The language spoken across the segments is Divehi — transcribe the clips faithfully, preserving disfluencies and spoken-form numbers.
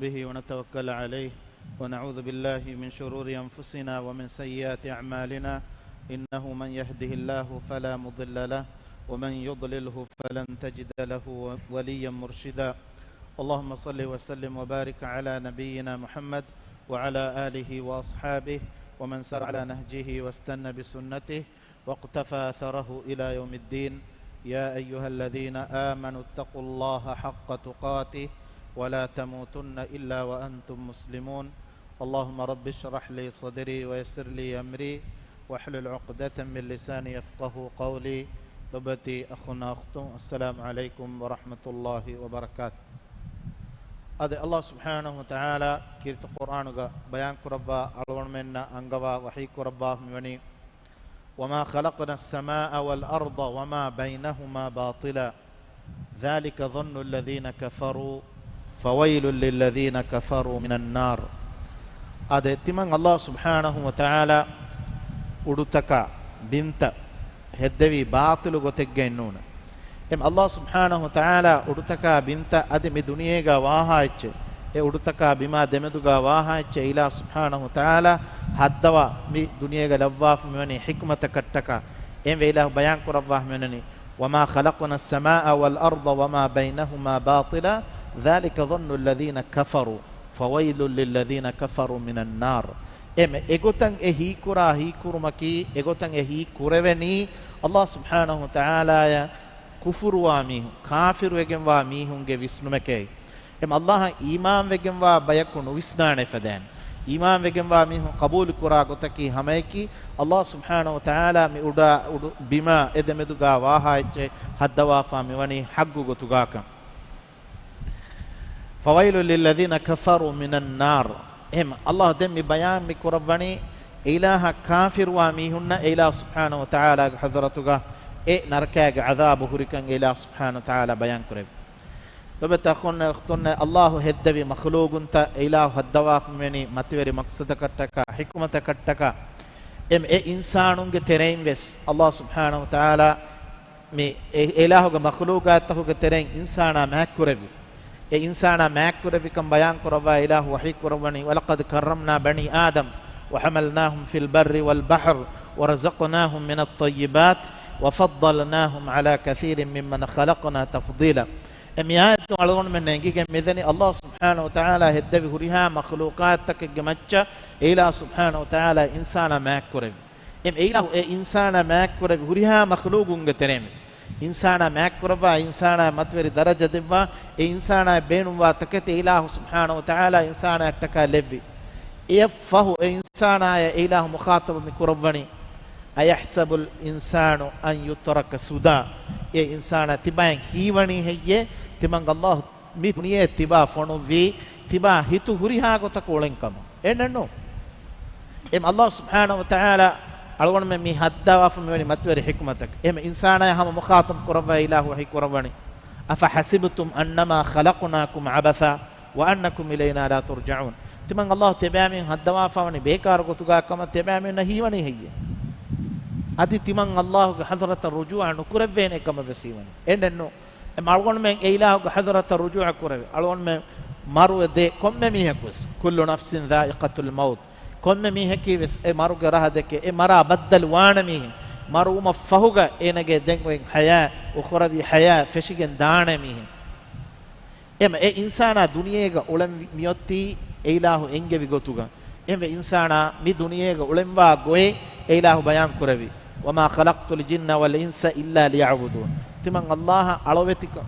به ونتوكل عليه، ونعوذ بالله من شرور أنفسنا ومن سيئات أعمالنا، إنه من يهده الله فلا مضل له، ومن يضلله فلن تجد له وليا مرشدا. اللهم صل وسلم وبارك على نبينا محمد وعلى آله وأصحابه ومن سار على نهجه واستن بسنته واقتفى أثره إلى يوم الدين. يا أيها الذين آمنوا اتقوا الله حق تقاته ولا تموتن إلا وأنتم مسلمون. اللهم رب اشرح لي صدري ويسر لي أمري واحلل عقدة من لساني يفقهوا قولي. ލޮބުވެތި އަޚުންނާ އުޚްތުން، އައްސަލާމު ޢަލައިކުމް ވަރަޙްމަތުﷲި ވަބަރަކާތު. އާދެ، ﷲ ސުބްޙާނަހޫ ވަތަޢާލާ ކީރިތި ޤުރްއާނުގަ ބަޔާންކުރައްވާ، އަޅުގަނޑުމެންނަށް އަންގަވާ ވަޙީކުރައްވާ މިވަނީ، وما خلقنا السماء والأرض وما بينهما باطلا ذلك ظن الذين كفروا فويل للذين كفروا من النار. އާދެ، ތިމަން ﷲ ސުބްޙާނަހޫ ވަތަޢާލާ އުޑުތަކާ ބިންތައް ހެއްދެވީ ބާޠިލު ގޮތެއްގައެއް ނޫނޭ. އެމް ﷲ ސުބްޙާނަހޫ ވަތަޢާލާ އުޑުތަކާ ބިންތައް އަދި މި ދުނިޔޭގަ ވާހާ އެއްޗެއް، އެ އުޑުތަކާ ބިމާ ދެމެދުގަ ވާހާ އެއްޗެއް އިލާހު ސުބްޙާނަހޫ ވަތަޢާލާ ހައްދަވާ މި ދުނިޔޭގަ ލައްވާފަ މިވަނީ ޙިކްމަތަކަށްޓަކާ. އެންވެ އިލާހު ބަޔާން ކުރައްވާ މިވަނީ، وما خلقنا السماء والأرض وما بينهما باطلا ذلك ظن الذين كفروا فويل للذين كفروا من النار. އެމެ އެގޮތަށް އެ ހީކުރާ ހީކުރުމަކީ، އެގޮތަށް އެ ހީކުރެވެނީ ﷲ ސުބްޙާނަހޫ ވަތަޢާލާއަށް ކުފުރުވާ މީހުން، ކާފިރުވެގެންވާ މީހުންގެ ވިސްނުމެކޭ. އެމް ﷲއަށް އީމާންވެގެންވާ ބަޔަކު ނުވިސްނާނެ އެފަދައިން. އީމާންވެގެންވާ މީހުން ޤަބޫލުކުރާ ގޮތަކީ ހަމައެކީ، ﷲ ސުބްޙާނަހޫ ވަތަޢާލާ މި އުޑާ އުޑު ބިމާ އެ ދެމެދުގަ ވާހާ އެއްޗެއް ހައްދަވާފާ މިވަނީ ޙައްޤު ގޮތުގަކަން. فويل للذين كفروا من النار. އެހެން ﷲ ދެން މި ބަޔާން މި ކުރައްވަނީ، އެއިލާހަށް ކާފިރުވާ މީހުންނަށް އެއިލާހު ސުބްޙާނަހޫ ވަތަޢާލާގެ ޙަޟްރަތުގަ އެ ނަރަކައިގެ ޢަޛާބު ހުރިކަން އެއިލާހު ސުބްޙާނަހޫ ވަތަޢާލާ ބަޔާން ކުރެއްވި. ލޮބުވެތި އަޚުންނޭ އުޚްތުންނޭ، ﷲ ހެއްދެވި މަޚްލޫގުންތައް އެއިލާހު ހައްދަވާފަ މިވަނީ މަތިވެރި މަޤްޞަދަކަށްޓަކާ، ޙިކުމަތަކަށްޓަކާ. އެމް އެ އިންސާނުންގެ ތެރެއިން ވެސް ﷲ ސުބްޙާނަހޫ ވަތަޢާލާ މި އެ އިލާހުގެ މަޚްލޫގާތްތަކުގެ ތެރެއިން އިންސާނާ މާތްކުރެއްވި. އެ އިންސާނާ މާތްކުރެއްވިކަން ބަޔާން ކުރައްވާ އިލާހު ވަޙީ ކުރައްވަނީ، ولقد كرمنا بني آدم وحملناهم في البر والبحر ورزقناهم من الطيبات وفضلناهم على كثير ممن خلقنا تفضيلا. އެ މިއާޔަތުން އަޅުގަނޑުމެން އެނގިގެން މިދަނީ، ﷲ ސުބްޙާނަހޫ ވަތަޢާލާ ހެއްދެވި ހުރިހާ މަޚްލޫޤާތްތަކެއްގެ މައްޗަށް އެއިލާހު ސުބްޙާނަހޫ ވަތަޢާލާ އިންސާނާ މާތްކުރެއްވި. އެމް އެއިލާހު އެ އިންސާނާ މާތްކުރެއްވި ހުރިހާ މަޚްލޫގުންގެ ތެރެއިން ވެސް، އިންސާނާ މާތްކުރައްވާ، އިންސާނާ މަތިވެރި ދަރަޖަ ދެއްވާ، އެ އިންސާނާ ބޭނުންވާ ތަކެތި އެއިލާހު ސުބްޙާނަހޫ ވަތަޢާލާ އިންސާނާއަށްޓަކާ ލެއްވި. އެއަށްފަހު އެ އިންސާނާއަށް އެއިލާހު މުޚާޠަބު މި ކުރައްވަނީ، أيحسب الإنسان أن يترك سدى. އެ އިންސާނާ ތިބާއިން ހީވަނީ ހެއްޔޭ؟ ތިމަން ﷲ މި ދުނިޔެ ތިބާ ފޮނުއްވީ، ތިބާ ހިތު ހުރިހާ ގޮތަކަށް އުޅެން ކަމަށް. އެންނެއްނު؟ އެމް ﷲ ސުބްޙާނަހޫ ވަތަޢާލާ އަޅުގަނޑުމެން މި ހައްދަވާފަ މިވަނީ މަތިވެރި ޙިކުމަތަކަށް. އެމް އިންސާނާއަށް ހަމަ މުޚާޠަބު ކުރައްވާ އިލާހު ވަޙީ ކުރައްވަނީ، أفحسبتم أنما خلقناكم عبثا وأنكم إلينا لا ترجعون. ތިމަން ﷲ ތިބާމީހުން ހައްދަވާފަ ވަނީ ބޭކާރު ގޮތުގަ ކަމަށް ތިބާމީހުންނަށް ހީވަނީ ހެއްޔޭ؟ އަދި ތިމަން ﷲގެ ޙަޟްރަތަށް ރުޖޫޢަ ނުކުރެއްވޭނެ ކަމަށް ވެސް ހީވަނީ. އެންނެއްނު؟ އެމް އަޅުގަނޑުމެން އެއިލާހުގެ ޙަޟްރަތަށް ރުޖޫޢަ ކުރެވޭ. އަޅުގަނޑުމެން މަރުވެ ދޭ ކޮންމެ މީހަކު ވެސް، كل نفس ذائقة الموت. ކޮންމެ މީހަކީ ވެސް އެ މަރުގެ ރަހަ ދެކޭ، އެ މަރާ ބައްދަލު ވާނެ މީހެއް. މަރުވުމަށް ފަހުގަ އޭނަގެ ދެން އޮތް ޙަޔާތް، އުޚްރަވީ ޙަޔާތް ފެށިގެން ދާނެ މީހެއް. އެމް އެ އިންސާނާ ދުނިޔޭގަ އުޅެން މިއޮތީ އެއިލާހު އެންގެވި ގޮތުގަ. އެހެންވެ އިންސާނާ މި ދުނިޔޭގަ އުޅެންވާ ގޮތް އެއިލާހު ބަޔާން ކުރެއްވި، وما خلقت الجن والإنس إلا ليعبدون. ތިމަން ﷲއަށް އަޅުވެތިކަ-،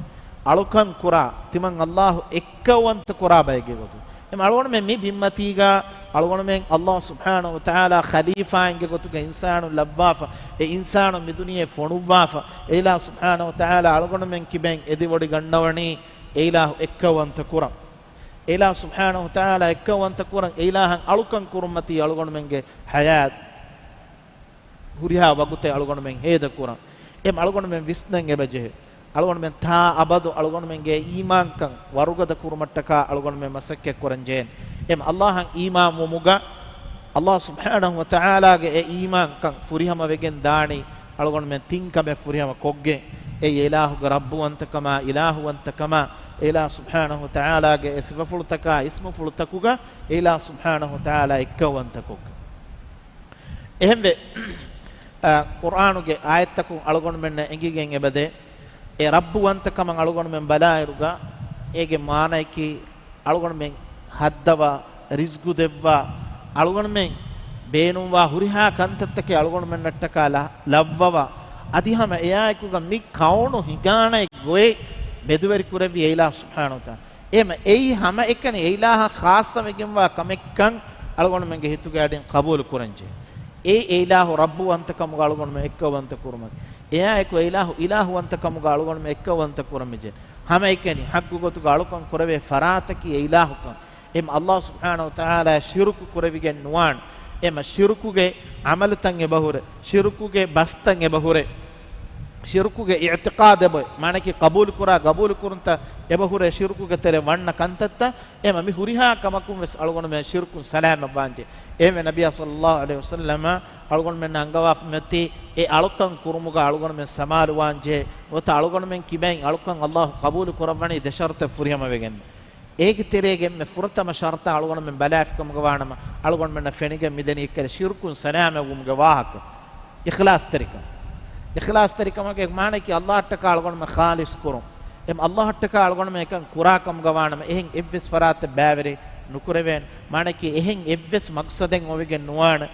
އަޅުކަން ކުރާ، ތިމަން ﷲ އެއްކައުވަންތަ ކުރާ ބައެއްގެ ގޮތުން. އެމް އަޅުގަނޑުމެން މި ބިންމަތީގަ އަޅުގަނޑުމެން ﷲ ސުބްޙާނަހޫ ވަތަޢާލާ ޚަލީފާއިންގެ ގޮތުގަ އިންސާނުން ލައްވާފަ، އެ އިންސާނުން މި ދުނިޔެ ފޮނުއްވާފަ، އެއިލާހު ސުބްޙާނަހޫ ވަތަޢާލާ އަޅުގަނޑުމެން ކިބައިން އެދިވޮޑިގަންނަވަނީ އެއިލާހު އެއްކައުވަންތަ ކުރަން. އެއިލާހު ސުބްޙާނަހޫ ވަތަޢާލާ އެއްކައުވަންތަ ކުރަން، އެއިލާހަށް އަޅުކަން ކުރުންމަތީ އަޅުގަނޑުމެންގެ ޙަޔާތް ހުރިހާ ވަގުތެއް އަޅުގަނޑުމެން ހޭދަކުރަން. އެމް އަޅުގަނޑުމެން ވިސްނަން އެބަޖެހޭ. އަޅުގަނޑުމެން ތާ އަބަދު އަޅުގަނޑުމެންގެ އީމާންކަން ވަރުގަދަ ކުރުމަށްޓަކާ އަޅުގަނޑުމެން މަސައްކަތް ކުރަން ޖެހޭނެ. އެމް ﷲއަށް އީމާން ވުމުގަ، ﷲ ސުބްޙާނަހޫ ވަތަޢާލާގެ އެ އީމާންކަން ފުރިހަމަ ވެގެން ދާނީ އަޅުގަނޑުމެން ތިން ކަމެއް ފުރިހަމަ ކޮށްގެން. އެއީ އިލާހުގެ ރައްބުވަންތަކަމާ، އިލާހުވަންތަކަމާ، އެ އިލާހު ސުބްޙާނަހު ވަތަޢާލާގެ އެ ސިފަފުޅުތަކާ އިސްމުފުޅުތަކުގަ އެ އިލާހު ސުބްޙާނަހު ވަތަޢާލާ އެއްކައުވަންތަކޮށްގެން. އެހެންވެ، އަ، ޤުރްއާނުގެ އާޔަތްތަކުން އަޅުގަނޑުމެންނަށް އެނގިގެން އެބަދޭ، އެ ރައްބުވަންތަކަމަށް އަޅުގަނޑުމެން ބަލާއިރުގަ، އޭގެ މާނަޔަކީ އަޅުގަނޑުމެން ހައްދަވާ، ރިޒްގު ދެއްވާ، އަޅުގަނޑުމެން ބޭނުންވާ ހުރިހާ ކަންތައްތަކެއް އަޅުގަނޑުމެންނަށްޓަކާ ލަ-، ލައްވަވާ، އަދި ހަމަ އެއާއެކުގަ މި ކައުނު ހިނގާނެ ގޮތް މެދުވެރި ކުރެއްވި އެ އިލާހު ސުބްޙާނަހު ވަތަޢާލާ. އެހެމަ އެއީ ހަމައެކަނި އެ އިލާހަށް ޚާއްޞަވެގެންވާ ކަމެއްކަން އަޅުގަނޑުމެންގެ ހިތުގެ އަޑިން ޤަބޫލު ކުރަންޖެހޭ. އެ އެ އިލާހު ރައްބުވަންތަކަމުގަ އަޅުގަނޑުމެން އެއްކައުވަންތަ ކުރުމަށް، އެއާއެކު އެ އިލާހު އިލާހުވަންތަކަމުގަ އަޅުގަނޑުމެން އެއްކައުވަންތަ ކުރަން މިޖެހޭ. ހަމައެކަނި ޙައްޤު ގޮތުގަ އަޅުކަން ކުރެވޭ ފަރާތަކީ އެ އިލާހުކަން. އެމް ﷲ ސުބްޙާނަހު ވަތަޢާލާ ޝިރުކު ކުރެވިގެން ނުވާނެ. އެމަ ޝިރުކުގެ ޢަމަލުތައް އެބަހުރެ، ޝިރުކުގެ ބަސްތައް އެބަހުރެ، ޝިރުކުގެ އިޢްތިޤާދެއް ބޮއެ، މާނަކީ ޤަބޫލުކުރާ ޤަބޫލުކުރުންތައް އެބަހުރޭ، ޝިރުކުގެ ތެރެ ވަންނަ ކަންތައްތައް. އެމަ މި ހުރިހާ ކަމަކުން ވެސް އަޅުގަނޑުމެން ޝިރުކުން ސަލާމަތްވާންޖެ. އެހެންވެ ނަބިޔާ ޞައްލައްލާހު ޢަލައިހި ވަސައްލަމަ އަޅުގަނޑުމެންނަށް އަންގަވާފަ މިއޮތީ އެ އަޅުކަން ކުރުމުގަ އަޅުގަނޑުމެން ސަމާލުވާންޖެ. ނުވަތަ އަޅުގަނޑުމެން ކިބައިން އަޅުކަން ﷲ ޤަބޫލު ކުރައްވަނީ ދެ ޝަރުޠެއް ފުރިހަމަވެގެން. އޭގެ ތެރޭގެ އެންމެ ފުރަތަމަ ޝަރުޠަށް އަޅުގަނޑުމެން ބަލާފިކަމުގަ ވާނަމަ، އަޅުގަނޑުމެންނަށް ފެނިގެން މިދެނީ އެއްކަލަ ޝިރުކުން ސަލާމަތްވުމުގެ ވާހަކަ. އިޚްލާޞްތެރިކަން. އިޚްލާޞްތެރިކަމުގެ މާނައަކީ ﷲ އަށްޓަކާ އަޅުގަނޑުމެން ޚާލިޞް ކުރުން. އެމް ﷲ އަށްޓަކާ އަޅުގަނޑުމެން އެކަން ކުރާ ކަމުގަ ވާނަމަ، އެހެން އެއްވެސް ފަރާތެއް ބައިވެރި ނުކުރެވޭނެ. މާނައަކީ އެހެން އެއްވެސް މަޤްޞަދެއް އޮވެގެން ނުވާނެ.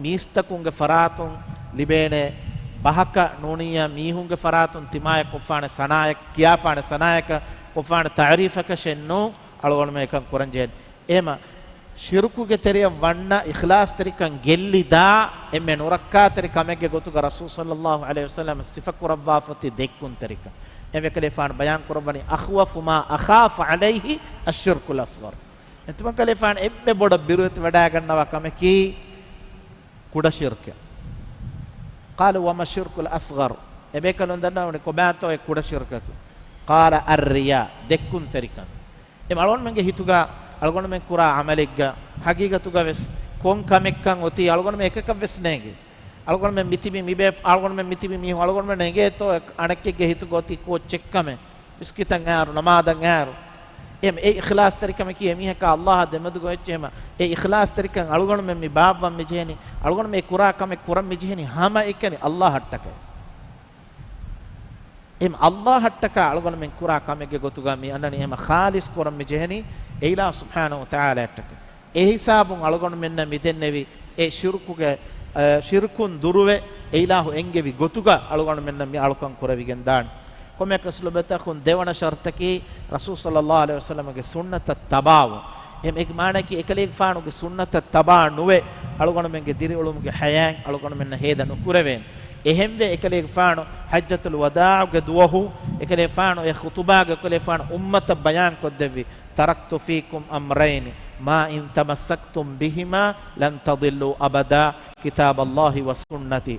މީސްތަކުންގެ ފަރާތުން ލިބޭނެ ބަހަކަށް ނޫނިއްޔާ، މީހުންގެ ފަރާތުން ތިމާޔަށް ކޮށްފާނެ ސަނާޔަތް، ކިޔާފާނެ ސަނާޔަކަށް ކޮށްފާނެ ތަޢުރީފަކަށެއް ނޫން އަޅުގަނޑުމެން އެކަން ކުރަންޖެހޭނެ. އެހެމަ ޝިރުކުގެ ތެރެއަށް ވަންނަ އިޚްލާޞްތެރިކަން ގެއްލިދާ އެންމެ ނުރައްކާތެރި ކަމެއްގެ ގޮތުގަ ރަސޫލު ޞައްލައްލާހު ޢަލައިހި ވަސައްލަމަ ސިފަކުރައްވާފަ އޮތީ ދެއްކުންތެރިކަން. އެހެންވެ އެކަލޭފާނު ބަޔާން ކުރައްވަނީ، "أخوف ما أخاف عليه الشرك الأصغر." އެތިމަންކަލޭފާނު އެންމެ ބޮޑަށް ބިރުވެތިވަޑައިގަންނަވާ ކަމަކީ ކުޑަ ޝިރްކެއް. قالوا وما الشرك الأصغر؟ އެބޭކަލުން ދަންނަވަނީ ކޮބާތޯ އެ ކުޑަ ޝިރްކަކީ؟ قال الرياء، ދެއްކުންތެރިކަން. އެ އަޅުގަނޑުމެންގެ ހިތުގަ އަޅުގަނޑުމެން ކުރާ ޢަމަލެއްގަ ޙަޤީޤަތުގަ ވެސް ކޮން ކަމެއްކަން އޮތީ އަޅުގަނޑުމެން އެކަކަށް ވެސް ނޭނގޭ. އަޅުގަނޑުމެން މިތިބި މިބޭ-، އަޅުގަނޑުމެން މިތިބި މީހުން އަޅުގަނޑުމެން އެނގޭތޯ އަނެކެއްގެ ހިތުގަ އޮތީ ކޯއްޗެއްކަމެއް؟ މިސްކިތަށް އައިއިރު، ނަމާދަށް އައިއިރު. އެހެމަ އެ އިޚްލާޞްތެރިކަމަކީ އެމީހަކާ ﷲ އާ ދެމެދުގަ އޮތް. އެހެމަ އެ އިޚްލާޞްތެރިކަން އަޅުގަނޑުމެން މި ބާއްވަން މިޖެހެނީ، އަޅުގަނޑުމެން އެ ކުރާ ކަމެއް ކުރަން މިޖެހެނީ ހަމައެކަނި ﷲ އަށްޓަކައި. އެހެމަ ﷲ އަށްޓަކާ އަޅުގަނޑުމެން ކުރާ ކަމެއްގެ ގޮތުގަ މި އަންނަނީ، އެހެމަ ޚާލިޞް ކުރަން މިޖެހެނީ އެ އިލާހު ސުބްޙާނަހު ވަތަޢާލާ އަށްޓަކައި. އެ ހިސާބުން އަޅުގަނޑުމެންނަށް މިދެންނެވި އެ ޝިރުކުގެ، އަ، ޝިރުކުން ދުރުވެ، އެ އިލާހު އެންގެވި ގޮތުގަ އަޅުގަނޑުމެންނަށް މި އަޅުކަން ކުރެވިގެން ދާނެ. ކޮންމެއަކަސް ލޮބުވެތި އަޚުން، ދެވަނަ ޝަރުޠަކީ ރަސޫލު ޞައްލައްލާހު ޢަލައިހި ވަސައްލަމަގެ ސުންނަތަށް ތަބާވުން. އެހެމަ އޭގެ މާނައަކީ އެކަލޭގެފާނުގެ ސުންނަތަށް ތަބާ ނުވެ، އަޅުގަނޑުމެންގެ ދިރިއުޅުމުގެ ޙަޔާތް އަޅުގަނޑުމެންނަށް ހޭދަ ނުކުރެވޭނެ. އެހެންވެ އެކަލޭގެފާނު ޙައްޖަތުލް ވަދާޢުގެ ދުވަހު އެކަލޭގެފާނު އެ ޚުޠުބާގަ އެކަލޭގެފާނު އުއްމަތަށް ބަޔާން ކޮށްދެއްވި، "تركت فيكم أمرين ما إن تمسكتم بهما لن تضلوا أبدا، كتاب الله وسنتي."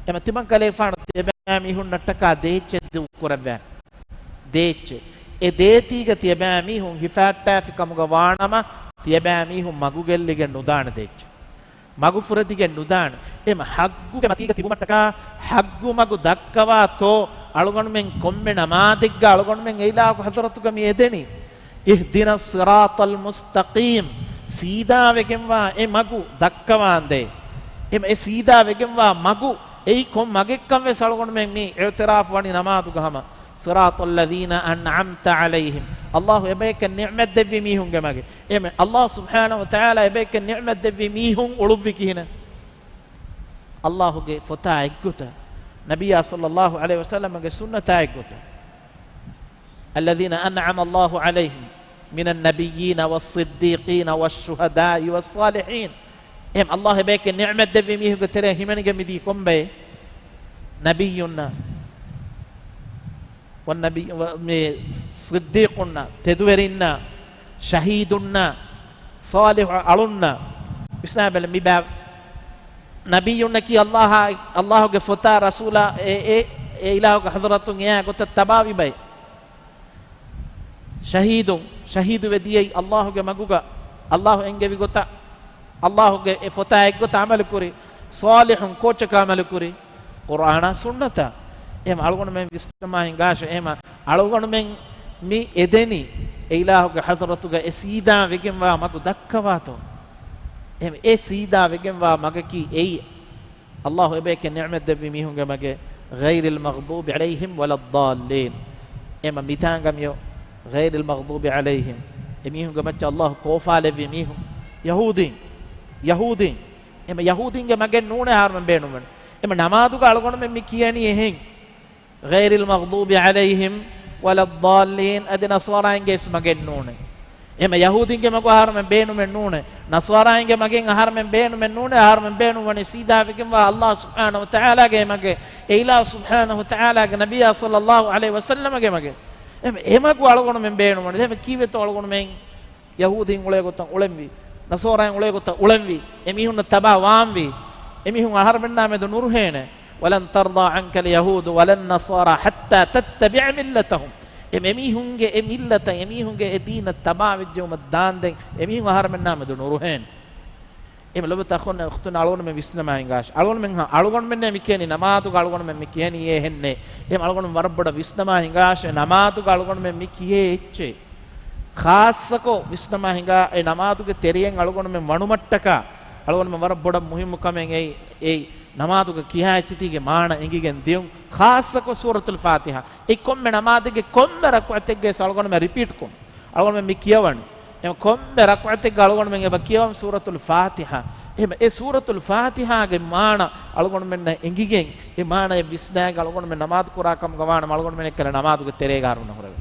އެމަ ތިމަން ކަލޭފާނު ތިޔަބައިމީހުންނަށްޓަކާ ދޭއްޗެއް ދޫކުރައްވާ. ދޭއްޗެއް. އެ ދޭތީގަ ތިޔަބައިމީހުން ހިފާއްޓާފި ކަމުގަ ވާނަމަ، ތިޔަބައިމީހުން މަގުގެއްލިގެން ނުދާނެ ދޭއްޗެއް. މަގު ފުރެދިގެން ނުދާނެ. އެމަ ޙައްޤުގެ މަތީގަ ތިބުމަށްޓަކާ، ޙައްޤު މަގު ދައްކަވާތޯ، އަޅުގަނޑުމެން ކޮންމެ ނަމާދެއްގަ އަޅުގަނޑުމެން އެ އިލާހުގެ ޙަޟްރަތުގަ މި އެދެނީ. اهدنا الصراط المستقيم، ސީދާވެގެންވާ އެ މަގު ދައްކަވާނދޭ. އެމަ އެ ސީދާވެގެންވާ މަގު އެއީ ކޮން މަގެއްކަން ވެސް އަޅުގަނޑުމެން މި އިޢުތިރާފު ވަނީ ނަމާދުގަ ހަމަ. صراط الذين أنعمت عليهم. ﷲ އެބަޔަކަށް ނިޢުމަތް ދެއްވި މީހުންގެ މަގެއް. އެމެ، ﷲ ސުބްޙާނަހު ވަތަޢާލާ އެބަޔަކަށް ނިޢުމަތް ދެއްވި މީހުން އުޅުއްވި ކިހިނެއް؟ ﷲގެ ފޮތާ އެއްގޮތަށް، ނަބިއްޔާ ޞައްލައްލާހު ޢަލައިހި ވަސައްލަމަގެ ސުންނަތާ އެއްގޮތަށް. الذين أنعم الله عليهم من النبيين والصديقين والشهداء والصالحين. އެހެން ﷲ އެބަޔަކަށް ނިޢުމަތް ދެއްވި މީހުންގެ ތެރެއަށް ހިމެނިގެން މިދީ ކޮންބައެއް؟ ނަބިއްޔުންނާ، ވައްނަބިއްޔު-، ވަ-، މި ޞިއްދީޤުންނާ، ތެދުވެރިންނާ، ޝަހީދުންނާ، ޞާލިޙު އަޅުންނާ. ވިސްނާބަލަ، މި ބައި ނަބިއްޔުންނަކީ ﷲ، ﷲގެ ފޮތާ ރަސޫލާ އެ، އެ، އެ އިލާހުގެ ޙަޟްރަތުން އެއާ ގޮތަށް ތަބާވި ބައެއް. ޝަހީދުން، ޝަހީދުވެ ދިޔައީ ﷲގެ މަގުގަ، ﷲ އެންގެވި ގޮތަށް، ﷲގެ އެ ފޮތާ އެއްގޮތަށް ޢަމަލުކުރި. ޞާލިޙުން، ކޯއްޗަކަށް ޢަމަލުކުރި؟ ޤުރްއާނާ ސުންނަތާ. އެހެމަ އަޅުގަނޑުމެން ވިސްނަމާ ހިނގާށޭ. އެހެމަ އަޅުގަނޑުމެން މި އެދެނީ އެ އިލާހުގެ ޙަޟްރަތުގަ އެ ސީދާ ވެގެންވާ މަގު ދައްކަވާތޯ؟ އެ، އެ ސީދާ ވެގެންވާ މަގަކީ އެއީ، އައްލާހު އެބަޔަކެއް ނިޢުމަތް ދެއްވި މީހުންގެ މަގެއް، غير المغضوب عليهم ولا الضالين. އެމަ މިތާނގަ މިއޮ، غير المغضوب عليهم، އެ މީހުންގެ މައްޗަށް އައްލާހު ކޯފާލެއްވި މީހުން، ޔަހޫދީން، ޔަހޫދީން. އެމަ ޔަހޫދީންގެ މަގެއް ނޫނޭ އަހަރުމެން ބޭނުންވަނީ. އެމަ ނަމާދުގަ އަޅުގަނޑުމެން މި ކިޔަނީ އެހެން. غير المغضوب عليهم ولا الضالين، އަދި ނަޞާރާއިންގެ ވެސް މަގެއް ނޫނޭ. އެމަ ޔަހޫދީންގެ މަގު އަހަރުމެން ބޭނުމެއް ނޫނޭ. ނަޞާރާއިންގެ މަގެއް އަހަރުމެން ބޭނުމެއް ނޫނޭ. އަހަރުމެން ބޭނުންވަނީ ސީދާ ވެގެންވާ އައްލާހު ސުބްޙާނަހު ވަތަޢާލާގެ މަގެއް، އެ އިލާހު ސުބްޙާނަހު ވަތަޢާލާގެ ނަބިއްޔާ ޞައްލައްލާހު ޢަލައިހި ވަސައްލަމަގެ މަގެއް. އެމަ، އެ މަގު އަޅުގަނޑުމެން ބޭނުންވަނީ. އެމަ ކީއްވެތޯ އަޅުގަނޑުމެން ޔަހޫދީން އުޅޭ ގޮތަށް އުޅެންވީ، ނަޞާރާއިން އުޅޭ ގޮތަށް އުޅެންވީ، އެމީހުންނަށް ތަބާ ވާންވީ، އެމީހުން އަހަރުމެންނާ މެދު ނުރުހޭނެ. ولن ترضى عنك اليهود ولا النصارى حتى تتبع ملتهم. އެ، އެމީހުންގެ އެ މިއްލަތަށް، އެމީހުންގެ އެ ދީނަށް ތަބާވެއްޖެއުމަށް ދާންދެން އެމީހުން އަހަރުމެންނާ މެދު ނުރުހޭނެ. އެމަ ލޮބުވެތި އަޚުންނޭ އުޚްތުންނޭ، އަޅުގަނޑުމެން ވިސްނަމާ ހިނގާށޭ. އަޅުގަނޑުމެން ހަ، އަޅުގަނޑުމެންނޭ މި ކިޔަނީ ނަމާދުގަ އަޅުގަނޑުމެން މި ކިޔަނީ އެހެންނޭ. އެމަ އަޅުގަނޑުމެން ވަރަށް ބޮޑަށް ވިސްނަމާ ހިނގާށޭ، ނަމާދުގަ އަޅުގަނޑުމެން މި ކިޔޭ އެއްޗެއް. ޚާއްޞަކޮށް ވިސްނަމާ ހިނގާ، އެ ނަމާދުގެ ތެރެއިން އަޅުގަނޑުމެން ވަނުމަށްޓަކާ، އަޅުގަނޑުމެން ވަރަށް ބޮޑަށް މުހިއްމު ކަމެއް އެއީ، އެއީ ނަމާދުގަ ކިޔާ އެއްޗިތީގެ މާނަ އެނގިގެން ދިޔުން. ޚާއްޞަކޮށް ސޫރަތުލް ފާތިޙާ. އެ ކޮންމެ ނަމާދެއްގެ ކޮންމެ ރަކުޢަތެއްގެ އަޅުގަނޑުމެން ރިޕީޓް ކޮށް، އަޅުގަނޑުމެން މި ކިޔަވަނީ. އެ ކޮންމެ ރަކުޢަތެއްގަ އަޅުގަނޑުމެން އެބަ ކިޔަވަން ސޫރަތުލް ފާތިޙާ. އެހެން އެ ސޫރަތުލް ފާތިޙާގެ މާނަ އަޅުގަނޑުމެންނަށް އެނގިގެން، އެ މާނަޔަށް ވިސްނާގެން އަޅުގަނޑުމެން ނަމާދު ކުރާ ކަމުގަ ވާނަމަ، އަޅުގަނޑުމެން އެއްކަލަ ނަމާދުގެ ތެރޭގަ އަރުނަ ހުރެވޭ.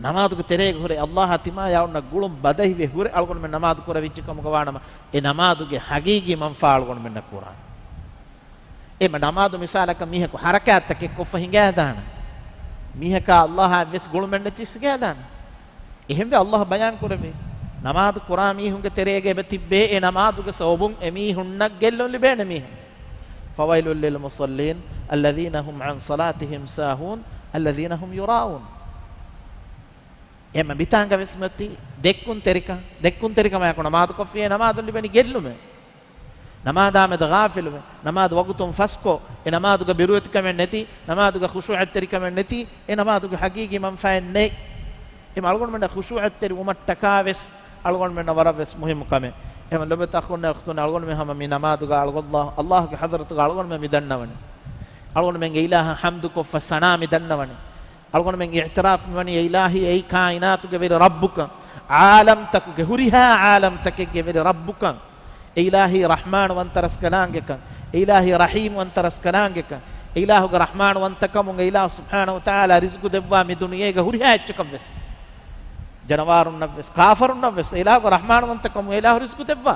ނަމާދުގެ ތެރޭގަ ހުރެ އައްލާހާ ތިމާޔާ އޮންނަ ގުޅުން ބަދަހިވެ ހުރެ އަޅުގަނޑުމެން ނަމާދު ކުރެވިއްޖެ ކަމުގަ ވާނަމަ، އެ ނަމާދުގެ ހަގީގީ މަންފާ އަޅުގަނޑުމެންނަށް ކުރާނެ. އެމަ ނަމާދު މިސާލަކަށް މީހަކު ހަރަކާތްތަކެއް ކޮށްފަ ހިނގާދާނެ. މީހަކާ އައްލާހާ އެއްވެސް ގުޅުމެއް ނެތި ސިގާދާނެ. އެހެންވެ އައްލާހު ބަޔާން ކުރެއްވި، ނަމާދު ކުރާ މީހުންގެ ތެރޭގަ އެބަ ތިއްބޭ، އެ ނަމާދުގެ ސަބަބުން އެމީހުންނަށް ގެއްލުން ލިބޭނެ މީހުން. فويل للمصلين الذين هم عن صلاتهم ساهون الذين هم يراءون. އެމަ މިތާނގަ ވެސް މަތި ދެއްކުންތެރިކަން، ދެއްކުންތެރިކަމާއެކު ނަމާދު ކޮށްފިއޭ، ނަމާދުން ލިބެނީ ގެއްލުމެއް. ނަމާދާމެދު ޣާފިލުވެ، ނަމާދު ވަގުތުން ފަސްކޮށް، އެ ނަމާދުގަ ބިރުވެތިކަމެއް ނެތި، ނަމާދުގަ ޚުޝޫޢަތްތެރިކަމެއް ނެތި، އެ ނަމާދުގެ ހަގީގީ މަންފާއެއް ނެތް. އެމަ އަޅުގަނޑުމެންނަށް ޚުޝޫޢަތްތެރި ވުމަށްޓަކާ ވެސް އަޅުގަނޑުމެންނަށް ވަރަށް ވެސް މުހިއްމު ކަމެއް. އެމަ ލޮބުވެތި އަޚުންނޭ އުޚްތުންނޭ، އަޅުގަނޑުމެން ހަމަ މި ނަމާދުގަ އަޅުގަނޑު، އައްލާހުގެ ޙަޟްރަތުގަ އަޅުގަނޑުމެން މި ދަންނަވަނީ. އަޅުގަނޑުމެންގެ އިލާހަށް ޙަމްދުކޮށްފަ ސަނާ މި ދަންނަވަނީ. އަޅުގަނޑުމެން އިޢުތިރާފް މިވަނީ އެ އިލާހީ އެއީ ކާއިނާތުގެ ވެރި ރައްބުކަން، ޢާލަމްތަކުގެ، ހުރިހާ ޢާލަމްތަކެއްގެ ވެރި ރައްބުކަން، އެ އިލާހީ ރަޙްމާން ވަންތަ ރަސްކަލާނގެކަން، އެ އިލާހީ ރަޙީމް ވަންތަ ރަސްކަލާނގެކަން، އެ އިލާހުގެ ރަޙްމާން ވަންތަކަމުން އެ އިލާހު ސުބްޙާނަހު ވަތަޢާލާ ރިޒްޤު ދެއްވާ މި ދުނިޔޭގަ ހުރިހާ އެއްޗަކަށް ވެސް، ޖަނަވާރުންނަށް ވެސް، ކާފަރުންނަށް ވެސް އެ އިލާހުގެ ރަޙްމާން ވަންތަކަމުން އެ އިލާހު ރިޒްޤު ދެއްވާ.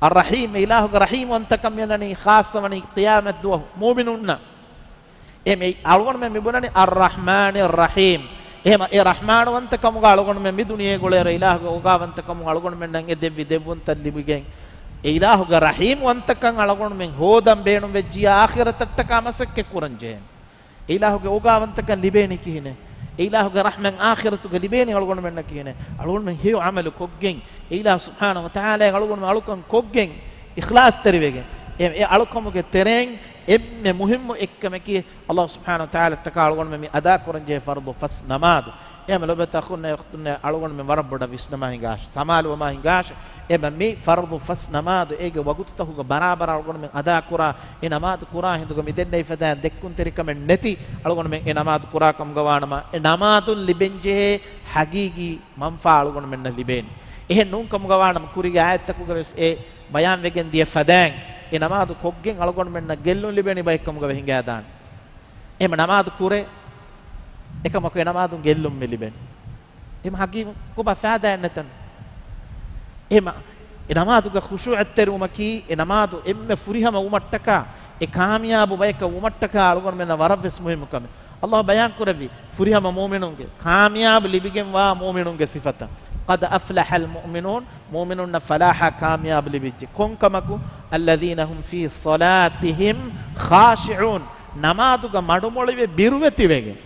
އައްރަޙީމް، އެ އިލާހުގެ ރަޙީމް ވަންތަކަން މިއަންނަނީ ޚާއްޞަވަނީ ޤިޔާމަތް ދުވަހު މުއުމިނުންނަށް. އެ މި އަޅުގަނޑުމެން މި ބުނަނީ އައްރަޙްމާނިއްރަޙީމް. އެހެމަ އެ ރަޙްމާން ވަންތަކަމުގަ އަޅުގަނޑުމެން މި ދުނިޔޭގަ އުޅޭއިރު އިލާހުގެ އޯގާވަންތަކަމުން އަޅުގަނޑުމެންނަށް އެ ދެއްވި ދެއްވުންތައް ލިބިގެން، އެ އިލާހުގެ ރަޙީމް ވަންތަކަން އަޅުގަނޑުމެން ހޯދަން ބޭނުން ވެއްޖިޔާ އާޚިރަތަށްޓަކާ މަސައްކަތް ކުރަން ޖެހޭނެ. އެ އިލާހުގެ އޯގާވަންތަކަން ލިބޭނީ ކިހިނެއް؟ އެ އިލާހުގެ ރަޙްމަތް އާޚިރަތުގަ ލިބޭނީ އަޅުގަނޑުމެންނަށް ކިހިނެއް؟ އަޅުގަނޑުމެން ހެޔޮ ޢަމަލު ކޮށްގެން، އެ އިލާހު ސުބްޙާނަހު ވަތަޢާލާއަށް އަޅުގަނޑުމެން އަޅުކަން ކޮށްގެން، އިޚްލާޞްތެރިވެގެން، އެ، އެ އަޅުކަމުގެ ތެރެއިން އެންމެ މުހިއްމު އެއްކަމަކީ، އައްލާހު ސުބްޙާނަހު ވަތަޢާލާއަށްޓަކާ އަޅުގަނޑުމެން މި އަދާކުރަންޖެހޭ ފަރުޟު ފަސް ނަމާދު. އެހެމަ ލޮބުވެތި އަޚުންނޭ އުޚްތުންނޭ، އަޅުގަނޑުމެން ވަރަށް ބޮޑަށް ވިސްނަމާ ހިނގާށޭ، ސަމާލުވަމާ ހިނގާށޭ. އެމަ މި ފަރުޟު ފަސް ނަމާދު އޭގެ ވަގުތުތަކުގަ ބަރާބަރަށް އަޅުގަނޑުމެން އަދާކުރާ، އެ ނަމާދު ކުރާ ހިނދުގަ މިދެންނެވި ފަދައިން ދެއްކުންތެރިކަމެއް ނެތި އަޅުގަނޑުމެން އެ ނަމާދު ކުރާ ކަމުގަ ވާނަމަ، އެ ނަމާދުން ލިބެންޖެހޭ ހަގީގީ މަންފާ އަޅުގަނޑުމެންނަށް ލިބޭނެ. އެހެން ނޫން ކަމުގަ ވާނަމަ، ކުރީގެ އާޔަތްތަކުގަ ވެސް އެ ބަޔާންވެގެން ދިޔަ ފަދައިން، އެ ނަމާދު ކޮށްގެން އަޅުގަނޑުމެންނަށް ގެއްލުން ލިބޭނީ ބައެއްކަމުގަ ވެ ހިނގާދާނެ. އެހެމަ ނަމާދު ކުރޭ، އެކަމަކު އެ ނަމާދުން ގެއްލުން މި ލިބެން. އެހެމަ ހަގީގަތުގަ ފާއިދާއެއް ނެތަން. އެހެމަ އެ ނަމާދުގަ ޚުޝޫޢަތްތެރިވުމަކީ، އެ ނަމާދު އެންމެ ފުރިހަމަ ވުމަށްޓަކާ، އެ ކާމިޔާބު ބަޔަކަށް ވުމަށްޓަކާ އަޅުގަނޑުމެންނަށް ވަރަށް ވެސް މުހިއްމު ކަމެއް. އައްލާހު ބަޔާން ކުރެއްވި، ފުރިހަމަ މުއުމިނުންގެ، ކާމިޔާބު ލިބިގެންވާ މުއުމިނުންގެ ސިފަތައް. قد أفلح المؤمنون، މުއުމިނުންނަށް ފަލާޙާ ކާމިޔާބު ލިބިއްޖެ. ކޮންކަމަކު؟ الذين هم في صلاتهم خاشعون، ނަމާދުގަ މަޑުމޮޅިވެ ބިރުވެތިވެގެން.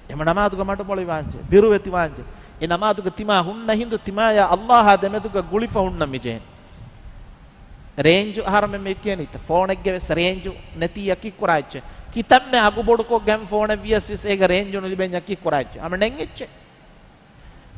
އެމަ ނަމާދުގަ މަޑުމޮޅިވާންޖެ، ބިރުވެތިވާންޖެ. އެ ނަމާދުގަ ތިމާ ހުންނަ ހިނދު ތިމާޔާ އައްލާހާ ދެމެދުގަ ގުޅިފަ ހުންނަން މިޖެހެން. ރޭންޖު އަހަރުމެން މި ކިޔަނީތަ؟ ފޯނެއްގެ ވެސް ރޭންޖު ނެތީ ޔަކީ ކުރާ އެއްޗެއް. ކިތަންމެ އަގުބޮޑުކޮށްގެން ފޯނެއް ވިޔަސް އޭގަ ރޭންޖު ނުލިބެންޏަކީ ކުރާ އެއްޗެއް. ހަމަ ނެތް އެއްޗެއް.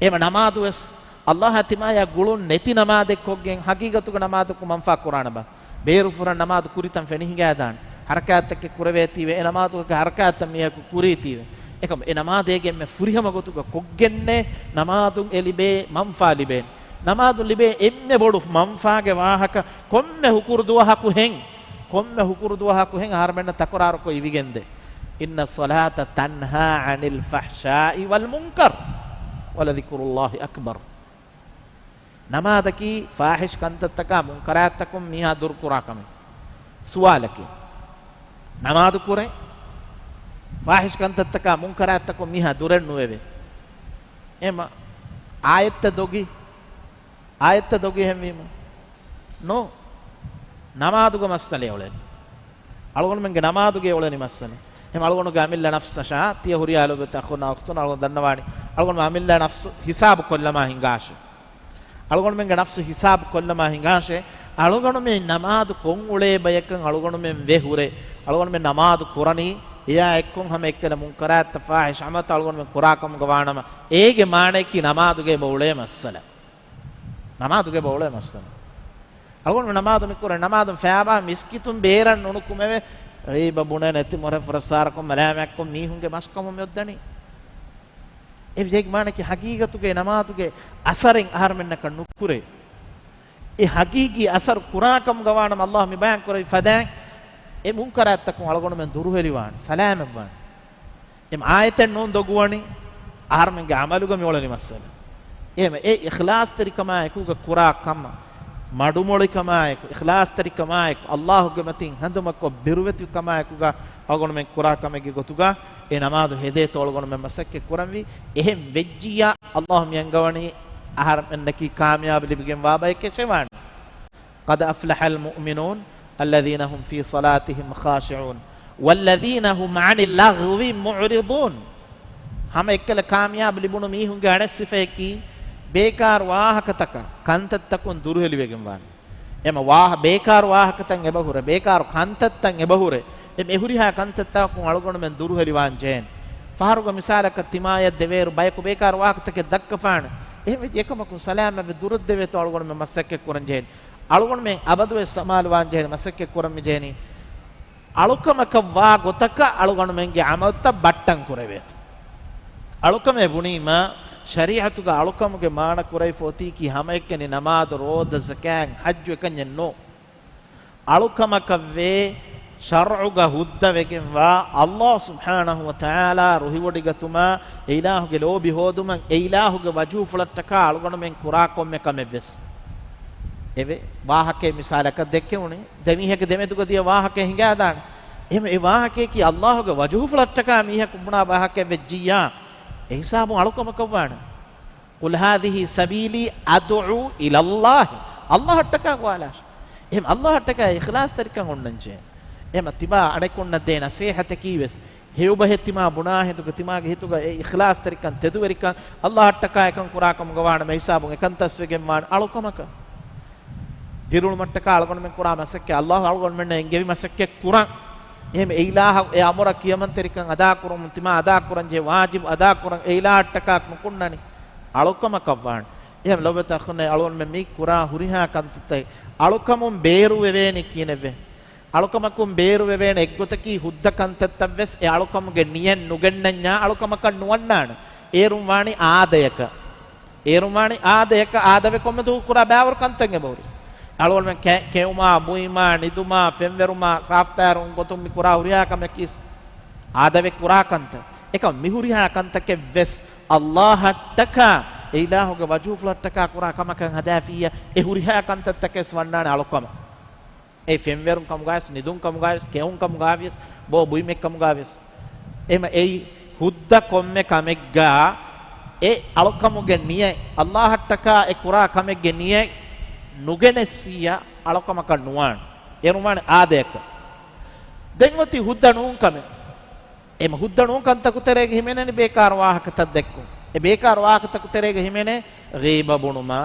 އެހެމަ ނަމާދުވެސް އައްލާހާ ތިމާޔާ ގުޅުން ނެތި ނަމާދެއްކޮށްގެން ހަގީގަތުގަ ނަމާދަކު މަންފާ ކުރާނަބާ؟ ބޭރުފުރަން ނަމާދު ކުރިތަން ފެނިހިނގާދާނެ. ހަރަކާތްތަކެއް ކުރެވޭތީވެ އެ ނަމާދުގެ ހަރަކާތްތައް މީހަކު ކުރީތީވެ. އެކަމު އެ ނަމާދޭގެ އެންމެ ފުރިހަމަ ގޮތުގަ ކޮށްގެންނޭ ނަމާދުން އެ ލިބޭ މަންފާ ލިބޭނެ. ނަމާދުން ލިބޭ އެންމެ ބޮޑު މަންފާގެ ވާހަކަ ކޮންމެ ހުކުރު ދުވަހަކު ހެން، ކޮންމެ ހުކުރު ދުވަހަކު ހެން އަހަރުމެންނަށް ތަކުރާރުކޮށް އިވިގެންދޭ. إن الصلاة تنهى عن الفحشاء والمنكر ولذكر الله أكبر. ނަމާދަކީ ފާޙިޝް ކަންތައްތަކާ މުންކަރާތްތަކުން މީހާ ދުރުކުރާ ކަމެއް. ސުވާލަކީ، ނަމާދު ކުރޭ، ފާޙިޝް ކަންތައްތަކާ މުންކަރާތްތަކުން މީހާ ދުރެއް ނުވެވޭ. އެމަ އާޔަތްތައް ދޮގި، އާޔަތްތައް ދޮގި ހެންވީމަ؟ ނޯ. ނަމާދުގެ މައްސަލަ އެ އުޅެނީ. އަޅުގަނޑުމެންގެ ނަމާދުގެ އުޅެނި މައްސަލަ. އެހެމަ އަޅުގަނޑުގެ އަމިއްލަ ނަފްސަށާ ތިޔަ ހުރިހާ ލޯބިވެތި އަޚުންނާ އުޚްތުން އަޅުގަނޑު ދަންނަވާނީ. އަޅުގަނޑުމެ އަމިއްލަ ނަފްސު ހިސާބު ކޮށްލަމާ ހިނގާށޭ. އަޅުގަނޑުމެންގެ ނަފްސު ހިސާބު ކޮށްލަމާ ހިނގާށޭ. އަޅުގަނޑުމެން ނަމާދު ކޮށް އުޅޭ ބަޔަކަށް އަޅުގަނޑުމެން ވެ ހުރެ. އަޅުގަނޑުމެން ނަމާދު ކުރަނީ އެޔާ އެއްކޮށް ހަމަ އެއްކަލަ މުންކަރާތްތައް ފާޙިޝް ޢަމަލްތައް އަޅުގަނޑުމެން ކުރާ ކަމުގަ ވާނަމަ، އޭގެ މާނަޔަކީ ނަމާދުގެ އެބަ އުޅޭ މައްސަލަ. ނަމާދުގެ އެބަ އުޅޭ މައްސަލަ. އަޅުގަނޑު ނަމާދު މި ކުރޭ، ނަމާދުން ފައިބާ މިސްކިތުން ބޭރަށް ނުނުކުމެވެ. ޣީބަ ބުނެ ނެތި މޮށެ ފުރައްސާރަކޮށް މަލާމާތްކޮށް މީހުންގެ މަސްކަމުން މި އޮއްދަނީ. އެ ޖެގް މާނަކީ ހަގީގަތުގެ ނަމާދުގެ އަސަރެއް އަހަރުމެންނަކަށް ނުކުރޭ. އެ ހަގީގީ އަސަރު ކުރާކަމުގަ ވާނަމަ އައްލާހު މި ބަޔާން ކުރެވި ފަދައިން އެ މުންކަރާތްތަކުން އަޅުގަނޑުމެން ދުރުހެލިވާނެ، ސަލާމަތްވާނެ. އެ އާޔަތެއް ނޫން ދޮގުވަނީ އަހަރުމެންގެ އަމަލުގަ މި އުޅެނި މައްސަލަ. އެހެމަ އެ އިޚްލާޞްތެރިކަމާއެކުގަ ކުރާ ކަމަށް، މަޑުމޮޅިކަމާއެކު، އިޚްލާޞްތެރިކަމާއެކު، އައްލާހުގެ މަތިން ހަނދުމަކޮށް ބިރުވެތިކަމާއެކުގަ އަޅުގަނޑުމެން ކުރާ ކަމެއްގެ ގޮތުގަ އެ ނަމާދު ހެދޭތޯ އަޅުގަނޑުމެން މަސައްކަތް ކުރަންވީ. އެހެން ވެއްޖިއްޔާ އައްލާހު މި އަންގަވަނީ އަހަރުމެންނަކީ ކާމިޔާބު ލިބިގެން ވާ ބައެއް ކެށެވާނެ. قد أفلح المؤمنون الذين هم في صلاتهم خاشعون والذين هم عن اللغو معرضون. ހަމަ އެއްކަލަ ކާމިޔާބު ލިބުނު މީހުންގެ އަނެއް ސިފަޔަކީ، ބޭކާރު ވާހަކަތަކަށް، ކަންތައްތަކުން ދުރުހެލިވެގެން ވާނެ. އެމަ ވާހަ-، ބޭކާރު ވާހަކަތައް އެބަހުރެ، ބޭކާރު ކަންތައްތައް އެބަހުރެ، އެމަ އެހުރިހާ ކަންތައްތަކުން އަޅުގަނޑުމެން ދުރުހެލިވާން ޖެހޭނެ. ފަހަރުގެ މިސާލަކަށް ތިމާޔަށް ދެވޭއިރު ބަޔަކު ބޭކާރު ވާހަކަތަކެއް ދައްކަފާނެ. އެހެންވެއްޖެ އެކަމަކުން ސަލާމަތްވެ ދުރަށް ދެވޭތޯ އަޅުގަނޑުމެން މަސައްކަތް ކުރަން ޖެހޭނެ. އަޅުގަނޑުމެން އަބަދުވެސް ސަމާލުވާން ޖެހޭނެ، މަސައްކަތް ކުރަން މި ޖެހެނީ. އަޅުކަމަކަށް ވާ ގޮތަކަށް އަޅުގަނޑުމެންގެ އަމަލުތައް ބައްޓަން ކުރެވޭތޯ. އަޅުކަމޭ ބުނީމަ، ޝަރީޢަތުގަ އަޅުކަމުގެ މާނަ ކުރެވިފަ އޮތީކީ ހަމައެކަނި ނަމާދު، ރޯދަ، ޒަކާތް، ޙައްޖު އެކަންޏެއް ނޫން. އަޅުކަމަކަށްވޭ ޝަރުޢުގަ ހުއްދަވެގެންވާ އައްލާހު ސުބްޙާނަހު ވަތަޢާލާ ރުހިވޮޑިގަތުމަށް، އެ އިލާހުގެ ލޯބި ހޯދުމަށް، އެ އިލާހުގެ ވަޖުހުފުޅަށްޓަކާ އަޅުގަނޑުމެން ކުރާ ކޮންމެ ކަމެއްވެސް. އެވެ، ވާހަކައެއް މިސާލަކަށް ދެއްކެވުނީ، ދެ މީހެއްގެ ދެމެދުގަ ދިޔަ ވާހަކައެއް ހިނގާދާނެ. އެހެން އެ ވާހަކަޔަކީ އައްލާހުގެ ވަޖުހުފުޅަށްޓަކާ މީހަކު ބުނާ ވާހަކައެއް ވެއްޖިއްޔާ، އެ ހިސާބުން އަޅުކަމަކަށްވާނެ. قل هذه سبيلي أدعو إلى الله. އައްލާހަށްޓަކާ ގޮވާލާށޭ. އެހެން އައްލާހަށްޓަކާ އިޚްލާޞްތެރިކަން އޮންނަންޖެހޭ. އެހެމަ ތިބާ އަނެކުންނަށް ދޭ ނަސޭހަތަކީވެސް، ހެޔޮބަހެއް ތިމާ ބުނާ ހިނދުގަ ތިމާގެ ހިތުގަ އެ އިޚްލާޞްތެރިކަން، ތެދުވެރިކަން، އައްލާހަށްޓަކާ އެކަން ކުރާކަމުގަ ވާނަމަ ހިސާބުން އެކަންތައްވެސް ވެގެންވާނެ އަޅުކަމަކަށް. ދިރިއުޅުމަށްޓަކާ އަޅުގަނޑުމެން ކުރާ މަސައްކަތް، އައްލާހު އަޅުގަނޑުމެންނަށް އެންގެވި މަސައްކަތް ކުރަން. އެހެން އެ އިލާހަށް އެ އަމުރަށް ކިޔަމަންތެރިކަން އަދާކުރުމުން ތިމާ އަދާކުރަންޖެހޭ ވާޖިބު އަދާކުރަން. އެ އިލާހަށްޓަކާ ނުކުންނަނީ އަޅުކަމަކަށްވާނެ. އެހެން ލޮބުވެތި އަޚުންނޭ، އަޅުގަނޑުމެން މި ކުރާ ހުރިހާ ކަންތައްތައް އަޅުކަމުން ބޭރުވެވޭނީ ކިހިނެއްވެ؟ އަޅުކަމަކުން ބޭރުވެވޭނެ އެއްގޮތަކީ ހުއްދަ ކަންތައްތައްވެސް އެ އަޅުކަމުގެ ނިޔަތް ނުގެންނަންޏާ އަޅުކަމަކަށް ނުވަންނާނެ. އޭރުން ވާނީ އާދަޔަކަށް. އޭރުން ވާނީ އާދަޔަކަށް، އާދަވެ ކޮންމެ ދުވަހު ކުރާ ބައިވަރު ކަންތައް އެބަހުރި. އަޅުގަނޑުމެން ކެ-، ކެއުމާ، ބުއިމާ، ނިދުމާ، ފެންވެރުމާ، ސާފުތާރުން ގޮތުން މި ކުރާ ހުރިހާ ކަމެއް ކީސް އާދަވެ ކުރާ ކަންތައް. އެކަމް މި ހުރިހާ ކަންތަކެއްވެސް އައްލާހަށްޓަކާ، އެ އިލާހުގެ ވަޖުހުފުޅަށްޓަކާ ކުރާ ކަމަކަށް ހަދާފިއްޔާ، އެ ހުރިހާ ކަންތައްތަކެސް ވަންނާނެ އަޅުކަމަށް. އެ ފެންވެރުން ކަމުގަވެސް، ނިދުން ކަމުގަވެސް، ކެއުން ކަމުގަވިޔަސް، ބޯ ބުއިމެއް ކަމުގަވިޔަސް. އެމަ އެއީ ހުއްދަ ކޮންމެ ކަމެއްގަ އެ އަޅުކަމުގެ ނިޔަތް، އައްލާހަށްޓަކާ އެ ކުރާ ކަމެއްގެ ނިޔަތް ނުގެނެއްސިއްޔާ އަޅުކަމަކަށް ނުވާނެ. އެރުވާނެ އާދަޔަކަށް. ދެން އޮތީ ހުއްދަ ނޫން ކަމެއް. އެމަ ހުއްދަ ނޫން ކަންތަކު ތެރޭގަ ހިމެނެނީ ބޭކާރު ވާހަކަތައް ދެއްކުން. އެ ބޭކާރު ވާހަކަތަކު ތެރޭގަ ހިމެނޭ ޣީބަ ބުނުމާ،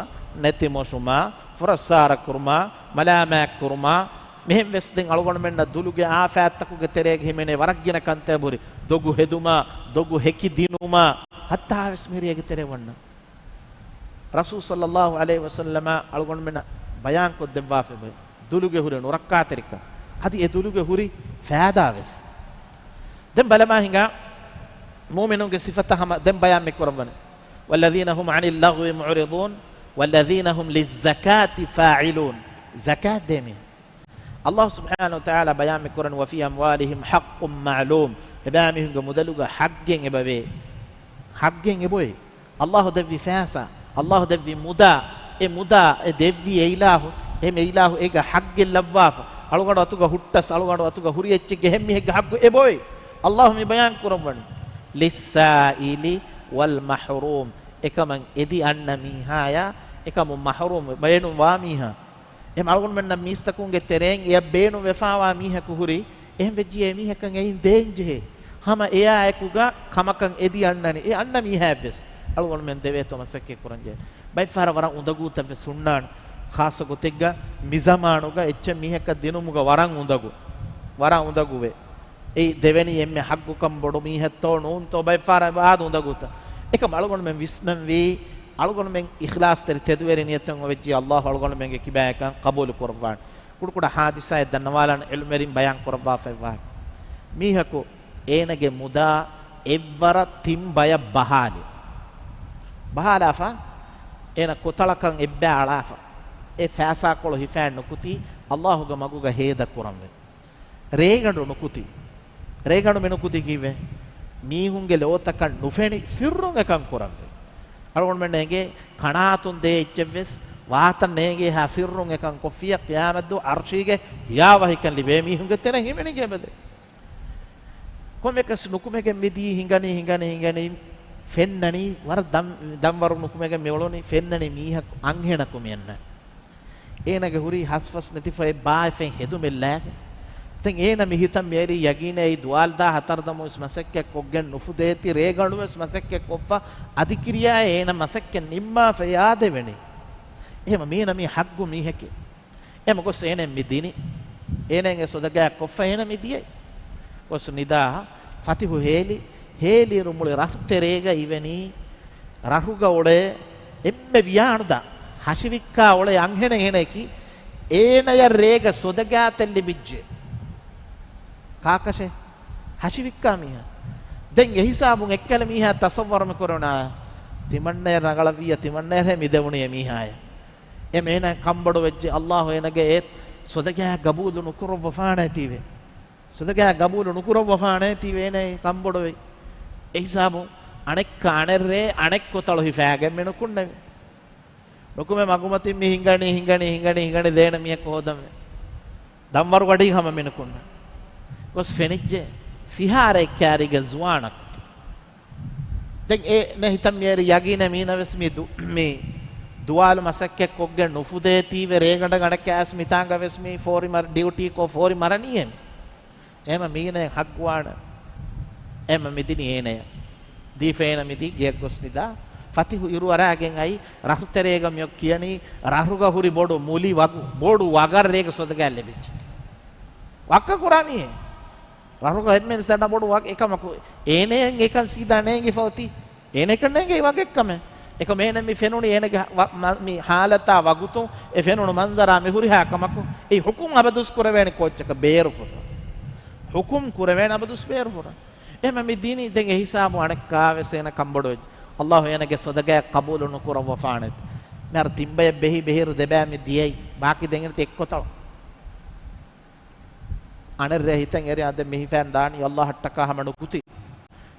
ނެތި މޮށުމާ، ފުރައްސާރަ ކުރުމާ، މަލާމާތް ކުރުމާ، މިހެން ވެސް ދެން އަޅުގަނޑުމެންނަށް ދުލުގެ އާފާތްތަކުގެ ތެރޭގަ ހިމެނޭ ވަރަށް ގިނަ ކަންތައް ހުރި. ދޮގު ހެދުމާ، ދޮގު ހެކި ދިނުމާ، ހައްތާވެސް މިރޭގެ ތެރޭ ވަންނަ. ރަސޫލު ޞައްލައްލާހު ޢަލައިހި ވަސައްލަމަ އަޅުގަނޑުމެންނަށް ބަޔާންކޮށްދެއްވާފައި ދުލުގެ ހުރި ނުރައްކާތެރިކަން. އަދި އެ ދުލުގެ ހުރި ފައިދާވެސް. ދެން ބަލަމާ ހިނގާ މުއުމިނުންގެ ސިފަތައް ހަމަ ދެން ބަޔާން މި ކުރައްވަނީ. وَالَّذِينَ هُمْ عَنِ اللَّغْوِ مُعْرِضُونَ وَالَّذِينَ هُمْ لِلزَّكَاةِ فَاعِلُونَ. ޒަކާތް ދޭ މީހުން. އައްލާހު ސުބްޙާނަހު ވަތަޢާލާ ބަޔާން މި ކުރަނީ، وَفِي أَمْوَالِهِمْ حَقٌّ مَعْلُومٌ. އެބައިމީހުންގެ މުދަލުގަ ޙައްޤެއް އެބަވޭ. ޙައްޤެއް އެބޮއޭ. އައްލާހު ދެއްވި ފައިސާ، އައްލާހު ދެއްވި މުދާ، އެ މުދާ އެ ދެއްވި އެ އިލާހު، އެހެން އެ އިލާހު އޭގަ ޙައްޤެއް ލައްވާފަ، އަޅުގަނޑު އަތުގަ ހުއްޓަސް، އަޅުގަނޑު އަތުގަ ހުރި އެއްޗެއްގެ އެހެން މީހެއްގެ ޙައްޤު އެބޮއޭ. އައްލާހު މި ބަޔާން ކުރައްވަނީ. لِلسَّائِلِ وَالْمَحْرُومِ. އެކަމަށް އެދި އަންނަ މީހާޔާ، އެކަމުން މަޙްރޫމް ބޭނުންވާ މީހާ. އެހެން އަޅުގަނޑުމެންނަށް މީސްތަކުންގެ ތެރެއިން އެޔަށް ބޭނުންވެފާވާ މީހަކު ހުރި، އެހެން ވެއްޖިއްޔާ އެމީހަކަށް އެއިން ދޭންޖެހޭ. ހަމަ އެޔާއެކުގަ ކަމަކަށް އެދި އަންނަނީ. އެ އަންނަ މީހާއަށްވެސް އަޅުގަނޑުމެން ދެވޭތޯ މަސައްކަތް ކުރަންޖެހޭ. ބައެއްފަހަރަށް ވަރަށް އުނދަގޫތައްވެސް ހުންނާނެ. ޚާއްޞަ ގޮތެއްގަ މިޒަމާނުގަ އެއްޗެއް މީހަކަށް ދިނުމުގަ ވަރަށް އުނދަގޫ، ވަރަށް އުނދަގޫވޭ. އެއީ ދެވެނީ އެންމެ ޙައްޤުކަން ބޮޑު މީހެއްތޯ ނޫންތޯ ބައެއްފަހަރަށް އާދަ އުނދަގޫތައް. އެކަމް އަޅުގަނޑުމެން ވިސްނަންވީ، އަޅުގަނޑުމެން އިޚްލާޞްތެރި ތެދުވެރި ނިޔަތުން އޮވެއްޖިއްޔާ އައްލާހު އަޅުގަނޑުމެންގެ ކިބައިކަން ޤަބޫލު ކުރައްވާނެ. ކުޑަކުޑަ ޙާދިސާއެއް ދަންނަވާލަން ޢިލްމުވެރިން ބަޔާން ކުރައްވާފައިވާ. މީހަކު އޭނަގެ މުދާ އެއްވަރަށް ތިން ބަޔަށް ބަހާލި. ބަހާލާފަ އޭނަ ކޮތަޅަކަށް އެއްބައި އަޅާފަ، އެ ފައިސާކޮޅު ހިފައި ނުކުތީ އައްލާހުގެ މަގުގަ ހޭދަ ކުރަންވެ. ރޭގަނޑު ނުކުތީ. ރޭގަނޑު މިނުކުތީ ކީއްވެ؟ މީހުންގެ ލޯތަކަށް ނުފެނި ސިއްރުން އެކަން ކުރަންވެ. އަޅުގަނޑުމެން އެނގޭ ކަނާތުން ދޭ އެއްޗެއްވެސް ވާތަން ނޭނގޭހާ ސިއްރުން އެކަން ކޮށްފިއްޔާ ޤިޔާމަތްދުވަހު ޢަރްޝީގެ ހިޔާވަހިކަން ލިބޭ މީހުންގެ ތެރެ ހިމެނިގެން އެބަދޭ. ކޮންމެއަކަސް ނުކުމެގެން މިދީ ހިނގަނީ، ހިނގަނީ، ހިނގަނީ، ފެންނަނީ، ވަރަށް ދަން-، ދަންވަރު ނުކުމެގެން މިއުޅުނީ، ފެންނަނީ މީހަކު އަންހެނަކު މިއަންނަނީ. އޭނަގެ ހުރީ ހަސްފަސް ނެތިފައި ބާއެއް ފެން ހެދުމެއްލާގެ. ދެން އޭނަ މި ހިތަށް މިއެރީ ޔަގީނޭ އެއީ ދުވާލު ދާ ހަތަރު ދަމުވެސް މަސައްކަތް ކޮށްގެން ނުފުދޭތީ، ރޭގަނޑުވެސް މަސައްކަތް ކޮށްފަ އަދި ކިރިޔާއޭ އޭނަ މަސައްކަތް ނިންމާފައި އާދެވެނީ. އެހެމަ މީނަ މީ ޙައްޤު މީހެކޭ. އެމަ ގޮސް އޭނަ މި ދިނި. އޭނަ އެ ސޮދަގާ ކޮށްފަ އޭނަ މި ދިޔައީ. ގޮސް ނިދާ ފަތިހު ހޭލި، ހޭލިއިރު މުޅި ރަށުތެރޭގަ އިވެނީ، ރަށުގަ އުޅޭ އެންމެ ވިޔާނުދާ ހަށިވިއްކާ އުޅޭ އަންހެނެއް ހެނެއްކި، އޭނަޔަށް ރޭގަ ސޮދަގާތެއް ލިބިއްޖެ. ކާކަށެ؟ ހަށިވިއްކާ މީހާ. ދެން އެހިސާބުން އެއްކަލަ މީހާ ތަޞައްވަރު މި ކުރަނާ، ތިމަންނަޔަށް ރަނގަޅަށްވިއްޔަ، ތިމަންނަޔަށް މި ދެވުނީ އެ މީހާޔަށް. އެ މޭނަ ކަންބޮޑުވެއްޖެ، އައްލާހު އޭނަގެ އެ ސޮދަގާ ގަބޫލު ނުކުރައްވަފާނޭތީވެ. ސޮދަގާ ގަބޫލު ނުކުރައްވަފާނޭތީވެ އޭނަ ކަންބޮޑުވެ. އެހިސާބުން އަނެއްކާ އަނެއްރޭ އަނެއްކޮތަޅު ހިފާގެން މި ނުކުންނެވި. ނުކުމެ މަގުމަތިން މި ހިނގަނީ، ހިނގަނީ، ހިނގަނީ، ހިނގަނީ ދޭނަ މީހަކު ހޯދަންވެ. ދަންވަރު ގަޑީ ހަމަ މިނުކުންނަ. ގޮސް ފެނިއްޖެ ފިހާރައެއް ކާރީގެ ޒުވާނަކު. ދެން އޭނަ ހިތަށް މިއެރި ޔަގީނެއް މީނަވެސް މި ދު-، މި ދުވާލު މަސައްކަތް ކޮށްގެން ނުފުދޭތީވެ ރޭގަނޑަށް އަނެއްކާވެސް މިތާނގަވެސް މި ފޯރި މަރ-، ޑިއުޓީކޮށް ފޯރި މަރަނީއޭ. އެހެމަ މީނައަށް ހައްގުވާނެ. އެހެމަ މިދިނީ އޭނަޔަށް. ދީފަ އޭނަ މިދީ ގެޔަށް ގޮސް ނިދާ. ފަތިހު އިރު އަރާގެން އައި ރަށުތެރޭގަ މިއޮށް ކިޔަނީ ރަށުގަ ހުރި ބޮޑު މުލި ވަގު، ބޮޑު ވަގަށް ރޭގަ ސޮދަގާ ލިބިއްޖެ. ވައްކަ ކުރާ މީހެއް. ރަށުގަ އެންމެން ސަންނަ ބޮޑު ވަގު އެކަމަކު އޭނައަށް އެކަން ސީދާ ނޭނގިފަ އޮތީ. އޭނަ އެކަން ނޭނގެ ވަގެއްކަމެއް. އެކަމަ އޭނަ މި ފެނުނީ އޭނަގެ ވަ-، މަ-، މި ހާލަތާ ވަގުތު އެ ފެނުނު މަންޒަރާ މި ހުރިހާ ކަމަކު އެ ހުކުމް އަބަދުސް ކުރެވޭނެ ކޯއްޗަކަށް ބޭރުފުރަ. ހުކުމް ކުރެވޭނެ އަބަދުސް ބޭރުފުރަ. އެހެމަ މި ދިނީ ދެން އެހިސާބު އަނެއްކާވެސް އޭނަ ކަންބޮޑުވެއްޖެ. އައްލާހު އޭނަގެ ސޮދަގާ ޤަބޫލު ނުކުރައްވަފާނެތި. މިހާރު ތިންބަޔަށް ބެހި ބެހިރު ދެބައި މި ދިޔައީ. ބާކީ ދެން އެންތި އެއްކޮތަޅު. އަނެއްރޭ ހިތަށް އެރި އަދެ މި ހިފައިން ދާނީ އައްލާހަށްޓަކާ ހަމަ ނުކުތި.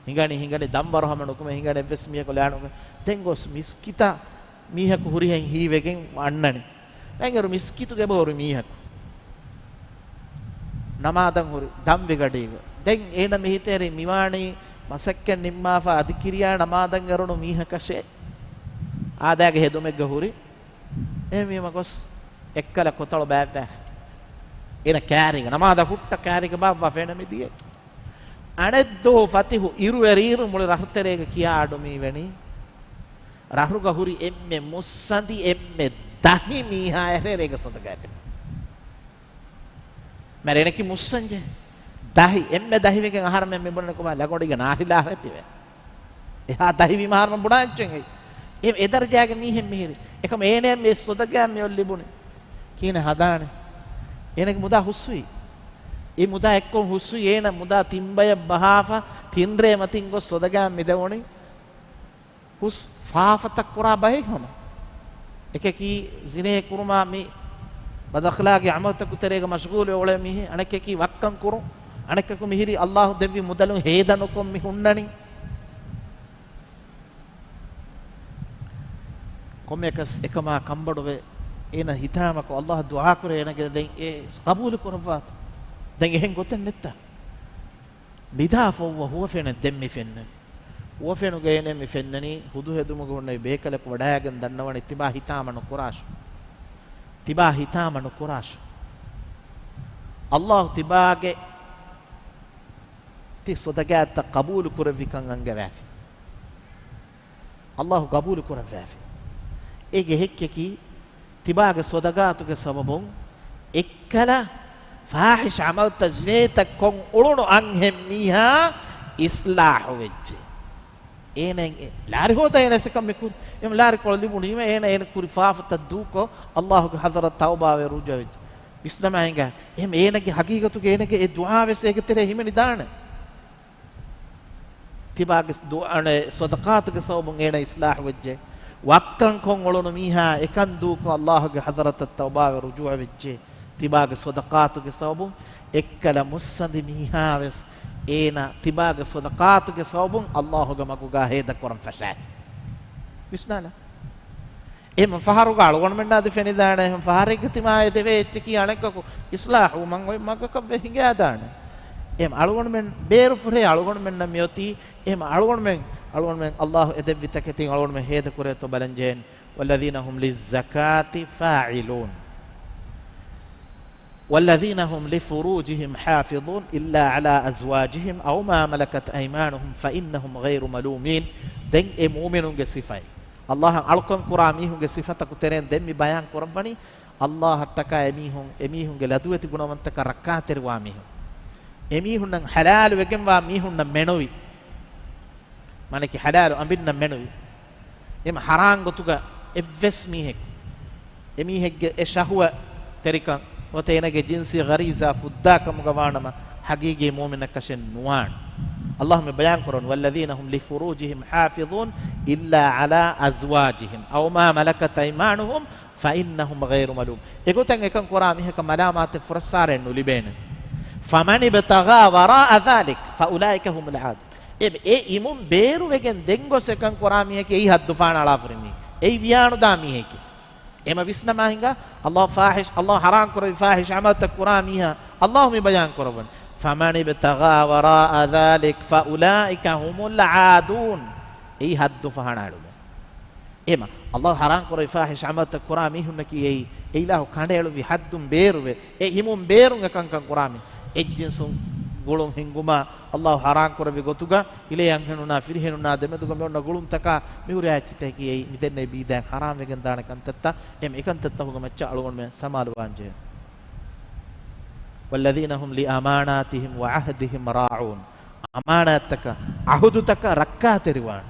ހިނގަނީ، ހިނގަނީ ދަންވަރު ހަމަ ނުކުމެ ހިނގަނީ އެއްވެސް މީހަކު ލާނުގެ. ދެން ގޮސް މިސްކިތަށް މީހަކު ހުރިހެން ހީވެގެން އަންނަނީ. ދެން އޭރު މިސްކިތުގެ ބޯރު މީހަކު. ނަމާދަށް ހުރި ދަންވި ގަޑީގަ. ދެން އޭނަ މި ހިތަށް އެރީ މިވާނީ މަސައްކަތް ނިންމާފަ އަދި ކިރިޔާ ނަމާދަށް އެރުނު މީހަކަށޭ. އާދައިގެ ހެދުމެއްގަ ހުރި. އެހެންވީމަ ގޮސް އެއްކަލަ ކޮތަޅު ބާއްވާ. އޭނަ ކާރީގަ ނަމާދަށް ހުއްޓަ ކާރީގަ ބާއްވާފަ އޭނަ މި ދިޔައީ. އަނެއްދުވަހު ފަތިހު އިރުއެރިއިރު މުޅި ރަށުތެރޭގަ ކިޔާ އަޑު މިވެނީ. ރަށުގަ ހުރި އެންމެ މުއްސަނދި އެންމެ ދަހި މީހާއަށޭ ރޭގަ ސޮދަގާތެރި. މަރޭނަކީ މުއްސަންޖެ. ދަހި، އެންމެ ދަހިވެގެން އަހަރެމެން މި ބުނަނީ ކޮބާ؟ ލަގޮނޑިގެ ނާހިލާ ހެތިވެ. އެހާ ދަހިވީމަ އަހަރެމެން ބުނާ އެއްޗެއް އެއް. އެ، އެ ދަރަޖާގެ މީހެއް މިހިރި. އެކަމް އޭނައަށް މި ސޮދަގާ މި އޮއްލިބުނި. ކިހިނެއް ހަދާނެ؟ އޭނަގެ މުދާ ހުސްވީ. އެ މުދާ އެއްކޮށް ހުސްވީ އޭނަ މުދާ ތިންބަޔަށް ބަހާފަ، ތިންރޭ މަތިން ގޮސް ސޮދަގާ މިދެވުނީ. ހުސް ފާފަތައް ކުރާ ބައެއް ހަމަ. އެކަކީ ޒިނޭ ކުރުމާ މި ބަދަޚްލާގީ ޢަމަލުތަކު ތެރޭގަ މަޝްޣޫލުވެ އުޅޭ މީހެއް، އަނެކަކީ ވައްކަން ކުރުން، އަނެކަކު މިހިރީ ﷲ ދެއްވި މުދަލުން ހޭދަ ނުކޮށް މި ހުންނަނީ. ކޮންމެއަކަސް އެކަމާ ކަންބޮޑުވެ، އޭނަ ހިތާމަކޮށް ﷲ ދުޢާ ކުރޭ އޭނަގެ ދެން އެ ޤަބޫލު ކުރައްވާތޯ. ދެން އެހެން ގޮތެއް ނެތްތަ؟ ނިދާފަ އޮއްވަ ހުވަފެނެއް ދެން މި ފެންނަނީ. ހުވަފެނުގައި އޭނަ މި ފެންނަނީ، ހުދު ހެދުމުގަ ހުންނެވި ބޭކަލަކު ވަޑައިގެން ދަންނަވަނީ ތިބާ ހިތާމަ ނުކުރާށޭ. ތިބާ ހިތާމަ ނުކުރާށޭ. ﷲ ތިބާގެ ތި ޞަދަޤާތްތައް ޤަބޫލު ކުރެއްވިކަން އަންގަވާފި. ﷲ ޤަބޫލު ކުރައްވާފި. އޭގެ ހެއްކަކީ، ތިބާގެ ޞަދަޤާތުގެ ސަބަބުން އެއްކަލަ ފާޙިޝް ޢަމަލުތައް ޒިނޭތައް ކޮށް އުޅުނު އަންހެން މީހާ އިޞްލާޙު ވެއްޖެ. އޭނަ އެ-، ލާރި ހޯދާ އޭނަ އެކަން މި ކުރި. އެމް ލާރި ކޮޅަށް ލިބުނީމަ އޭނަ އޭނަ ކުރި ފާފަތައް ދޫކޮށް، ﷲ ގެ ޙަޟްރަތަށް ތައުބާވެ ރުޖޫޢަވެއްޖެ. ވިސްނަމާ ހިނގާ. އެހެން އޭނަގެ ޙަޤީޤަތުގެ އޭނަގެ އެ ދުޢާ ވެސް އޭގެ ތެރޭ ހިމެނި ދާނެ. ތިބާގެ ދު-، އަނެ، ޞަދަޤާތުގެ ސަބަބުން އޭނަ އިޞްލާޙު ވެއްޖެ. ވައްކަން ކޮށް އުޅުނު މީހާ އެކަން ދޫކޮށް، ﷲ ގެ ޙަޟްރަތަށް ތައުބާވެ ރުޖޫޢަވެއްޖެ. ތިބާގެ ޞަދަޤާތުގެ ސަބަބުން އެއްކަލަ މުއްސަނދި މީހާ ވެސް އޭނަ ތިބާގެ ޞަދަޤާތުގެ ސަބަބުން ﷲ ގެ މަގުގާ ހޭދަ ކުރަން ފަށާފި. ވިސްނާލާ. އެހެން ފަހަރުގަ އަޅުގަނޑުމެންނާ ދެ ފެނިދާނެ، އެހެން ފަހަރެއްގަ ތިމާ އެ ދެވޭ އެއްޗަކީ އަނެއްކަކު އިޞްލާޙު ވުމަށް އޮތް މަގަކަށް ވެ ހިނގާދާނެ. އެހެން އަޅުގަނޑުމެން ބޭރު ފުރޭ އަޅުގަނޑުމެންނަށް މިއޮތީ، އެހެން އަޅުގަނޑުމެން، އަޅުގަނޑުމެން ﷲ އެ ދެއްވި ތަކެތިން އަޅުގަނޑުމެން ހޭދަ ކުރޭތޯ ބަލަން ޖެހޭނެ. والذين هم للزكاة فاعلون. والذين هم لفروجهم حافظون إلا على أزواجهم أو ما ملكت أيمانهم فإنهم غير ملومين. ދެން އެ މުއުމިނުންގެ ސިފައެއް. ﷲ އަށް އަޅުކަން ކުރާ މީހުންގެ ސިފަތަކު ތެރެއިން ދެން މި ބަޔާން ކުރައްވަނީ، ﷲ އަށްޓަކާ އެމީހުން، އެމީހުންގެ ލަދުވެތި ގުނަވަންތަކަށް ރައްކާތެރިވާ މީހުން. އެމީހުންނަށް ޙަލާލު ވެގެންވާ މީހުންނަށް މެނުވި. މާނައަކީ ޙަލާލު އަނބިންނަށް މެނުވި. އެމަ ޙަރާން ގޮތުގަ އެއްވެސް މީހެއް، އެމީހެއްގެ އެ ޝަހުވަތް ތެރިކަން ނުވަތަ އޭނަގެ ޖިންސީ ޣަރީޒާ ފުއްދާ ކަމުގަ ވާނަމަ، ޙަޤީޤީ މުއުމިނަކަށެއް ނުވާނެ. ﷲ މި ބަޔާން ކުރަން، والذين هم لفروجهم حافظون إلا على أزواجهم أو ما ملكت أيمانهم فإنهم غير ملومين. އެގޮތަށް އެކަން ކުރާ މީހަކަށް މަލާމާތެއް ފުރައްސާރައެއް ނުލިބޭނެ. فمن ابتغى وراء ذلك فأولئك هم العادون. އެ، އެ އިމުން ބޭރުވެގެން ދެން ގޮސް އެކަން ކުރާ މީހަކީ އެއީ ޙައްދު ފަހަނަ އަޅާފަ ހުރި މީހެއް. އެއީ ވިޔާނުދާ މީހެކޭ. އެމަ ވިސްނަމާ ހިނގާ، ﷲ ފާޙިޝް، ﷲ ޙަރާން ކުރެއްވި ފާޙިޝް ޢަމަލުތައް ކުރާ މީހާ ﷲ މި ބަޔާން ކުރައްވަނީ، فمن ابتغى وراء ذلك فأولئك هم العادون. އެއީ ޙައްދު ފަހަނަ އަޅުމެއް. އެމަ، ﷲ ޙަރާން ކުރެއްވި ފާޙިޝް ޢަމަލުތައް ކުރާ މީހުންނަކީ އެއީ، އެ އިލާހު ކަނޑައެޅުއްވި ޙައްދުން ބޭރުވެ، އެ އިމުން ބޭރުން އެ ކަންކަން ކުރާ މީ. އެއްޖިންސުން ގުޅުން ހިންގުމާ، ﷲ ޙަރާން ކުރެއްވި ގޮތުގަ، އިލޭ އަންހެނުންނާ ފިރިހެނުންނާ ދެމެދުގަ މި އޮންނަ ގުޅުންތަކާ މި ހުރިހާ އެއްޗިތަކަކީ އެއީ މިދެންނެވި ބީދައިން ޙަރާން ވެގެން ދާނެ ކަންތައްތައް. އެމަ އެކަންތައްތަކުގެ މައްޗަށް އަޅުގަނޑުމެން ސަމާލުވާން ޖެހޭ. والذين هم لأماناتهم وعهدهم راعون. އަމާނާތްތަކަށް، ޢަހުދުތަކަށް ރައްކާތެރިވާން.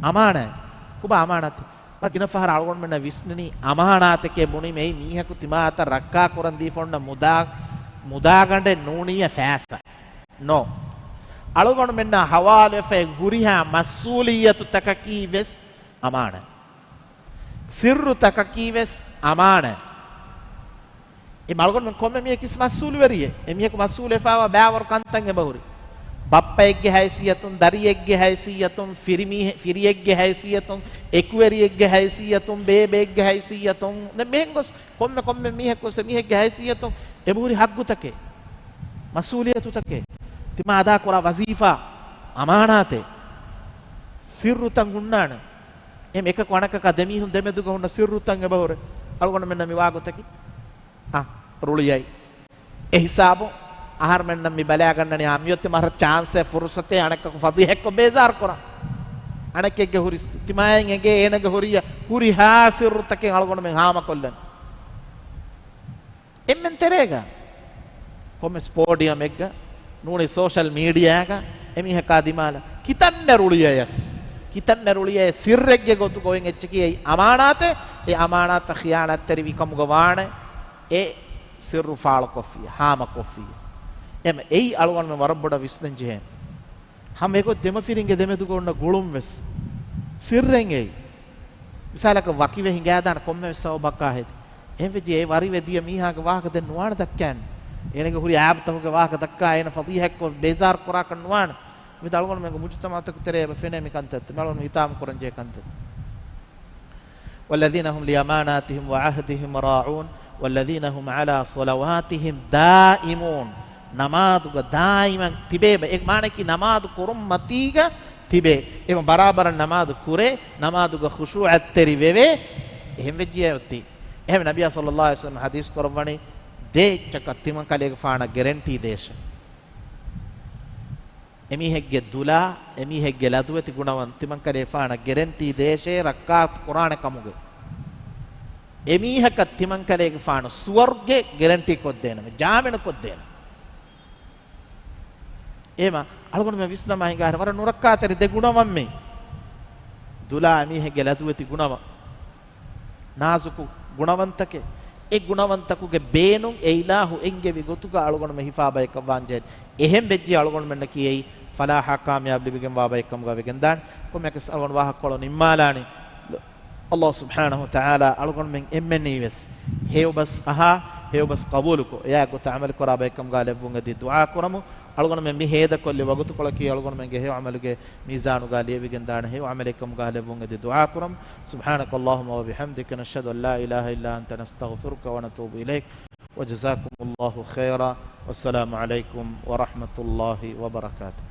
އަމާނާތް. ކޮބާ އަމާނާތެއް؟ މަ ގިނަ ފަހަރަށް އަޅުގަނޑުމެންނަށް ވިސްނަނީ އަމާނާތެކޭ ބުނީމަ އެއީ މީހަކު ތިމާއަތަށް ރައްކާ ކުރަން ދީފަ އޮންނަ މުދާ، މުދާގަނޑެއް ނޫނިއްޔާ ފައިސާ. ނޯ. އަޅުގަނޑުމެންނާ ހަވާލުވެފައި ހުރިހާ މަސްއޫލިއްޔަތުތަކަކީ ވެސް އަމާނާތް. ސިއްރުތަކަކީ ވެސް އަމާނާތް. އެ އަޅުގަނޑުމެން ކޮންމެ މީހަކީ މަސްއޫލުވެރިއެއް. އެ މީހަކު މަސްއޫލުވެފައިވާ ބައިވަރު ކަންތައް އެބަހުރި. ބައްޕައެއްގެ ހައިސިއްޔަތުން، ދަރިއެއްގެ ހައިސިއްޔަތުން، ފިރިމީހެ-، ފިރިއެއްގެ ހައިސިއްޔަތުން، އެކުވެރިއެއްގެ ހައިސިއްޔަތުން، ބޭބެއެއްގެ ހައިސިއްޔަތުން، ދެން މިހެން ގޮސް ކޮންމެ ކޮންމެ މީހަކު ވެސް އެމީހެއްގެ ހައިސިއްޔަތުން އެބަހުރި ހައްގުތަކެއް، މަސްއޫލިއްޔަތުތަކެއް، ތިމާ އަދާކުރާ ވަޒީފާ، އަމާނާތެއް، ސިއްރުތައް ހުންނާނެ. އެހެން އެކަކު އަނެކަކާ ދެމީހުން ދެމެދުގަ ހުންނަ ސިއްރުތައް އެބަހުރޭ. އަޅުގަނޑުމެންނަށް މި ވާގޮތަކީ، އާ، ރުޅިއައި. އެ ހިސާބުން އަހަރުމެންނަށް މި ބަލާގަންނަނީ، އާ، މިއޮތީ މަހަށް ޗާންސެއް، ފުރުސަތެއް، އަނެއްކަކު ފަޟީޙަތްކޮށް ބޭޒާރު ކުރާ. އަނެކެއްގެ ހުރި ތިމާއަށް އެނގޭ އޭނަގެ ހުރި، ހުރިހާ ސިއްރުތަކެއް އަޅުގަނޑުމެން ހާމަކޮށްލަން. އެންމެން ތެރޭގަ. ކޮންމެސް ޕޯޑިއަމެއްގަ ނޫނީ ސޯޝަލް މީޑިއާގަ އެމީހަކާ ދިމާލަށް ކިތަންމެ ރުޅިއަޔަސް، ކިތަންމެ ރުޅިއަޔަސް ސިއްރެއްގެ ގޮތުގަ އޮތް އެއްޗަކީ އެއީ އަމާނާތެއް. އެ އަމާނާތަށް ޚިޔާނާތްތެރިވި ކަމުގަ ވާނެ އެ ސިއްރު ފާޅުކޮށްފިއްޔާ، ހާމަކޮށްފިއްޔާ. އެމަ އެއީ އަޅުގަނޑުމެން ވަރަށް ބޮޑަށް ވިސްނަން ޖެހޭނެ. ހަމަ އެގޮތް ދެމަފިރިންގެ ދެމެދުގަ އޮންނަ ގުޅުން ވެސް ސިއްރެއް އެއީ. މިސާލަކަށް ވަކިވެ ހިނގާދާނެ ކޮންމެވެސް ސަބަބަކާ ހެދި. އެހެންވެއްޖެ އެ ވަރިވެ ދިޔަ މީހާގެ ވާހަކަ ދެން ނުވާނެ ދައްކާން. އޭނަގެ ހުރި އައިބުތަކުގެ ވާހަކަ ދައްކާ އޭނަ ފަޟީޙަތްކޮށް ބޭޒާރު ކުރާކަށް ނުވާނެ. މި އަޅުގަނޑުމެންގެ މުޖުތަމަޢުތަކު ތެރޭ އެބަ ފެނޭ މި ކަންތައްތައް. މި އަޅުގަނޑު ހިތާމަ ކުރަންޖެހޭ ކަންތައް. والذين هم لأماناتهم وعهدهم راعون والذين هم على صلواتهم دائمون. ނަމާދުގަ ދާއިމަށް ތިބޭބަ. އެ މާނައަކީ ނަމާދު ކުރުން މަތީގަ ތިބޭ. އެ ބަރާބަރަށް ނަމާދު ކުރޭ، ނަމާދުގަ ޚުޝޫޢަތްތެރި ވެވޭ. އެހެން ވެއްޖިއްޔާ އޮތީ. އެހެން ނަބިއްޔާ ޞައްލައްލާހު ޢަލައިހި ވަސައްލަމަ ޙަދީޘް ކުރައްވަނީ ދޭއްޗަކަށް ތިމަންކަލޭގެފާނަށް ގެރެންޓީ ދޭށޭ. އެމީހެއްގެ ދުލާ، އެމީހެއްގެ ލަދުވެތި ގުނަވަން ތިމަންކަލޭފާނަށް ގެރެންޓީ ދޭށޭ ރައްކާތް ކުރާނެ ކަމުގެ. އެމީހަކަށް ތިމަންކަލޭގެފާނު ސުވަރުގެ ގެރެންޓީ ކޮށްދޭނަމޭ، ޖާމިނު ކޮށްދޭނަމޭ. އޭމަ އަޅުގަނޑުމެން ވިސްނަމާ ހިނގާ ވަރަށް ނުރައްކާތެރި ދެ ގުނަވަން މީ. ދުލާ އެމީހެއްގެ ލަދުވެތި ގުނަވަން. ނާޒުކު ގުނަވަންތަކެއް. އެ ގުނަވަންތަކުގެ ބޭނުން އެ އިލާހު އެންގެވި ގޮތުގަ އަޅުގަނޑުމެން ހިފާ ބަޔަކަށް ވާންޖެހޭ. އެހެން ވެއްޖެ އަޅުގަނޑުމެންނަކީ އެއީ ފަލާޙާ ކާމިޔާބު ލިބިގެންވާ ބައެއްކަމުގަ ވެގެންދާނެ. ކޮންމެއަކަސް އަޅުގަނޑު ވާހަކަކޮޅު ނިންމާލާނީ. ﷲ ސުބްޙާނަހޫ ތަޢާލާ އަޅުގަނޑުމެން އެންމެންނީވެސް ހެޔޮބަސް އަހާ، ހެޔޮބަސް ޤަބޫލުކޮށް، އެއާ ގޮތަށް ޢަމަލުކުރާ ބައެއްކަމުގަ ލެއްވުން އެދި ދުޢާ ކުރަމު. އަޅުގަނޑުމެން މި ހޭދަކޮށްލި ވަގުތުކޮޅަކީ އަޅުގަނޑުމެންގެ ހެޔޮ ޢަމަލުގެ މީޒާނުގަ ލިޔެވިގެންދާނެ ހެޔޮ ޢަމަލެއްކަމުގަ ލެއްވުން އެދި ދުޢާ ކުރަމު. سبحانك اللهم وبحمدك، نشهد أن لا إله إلا أنت، نستغفرك ونتوب إليك. وجزاكم الله خيرا، والسلام عليكم ورحمة الله وبركاته.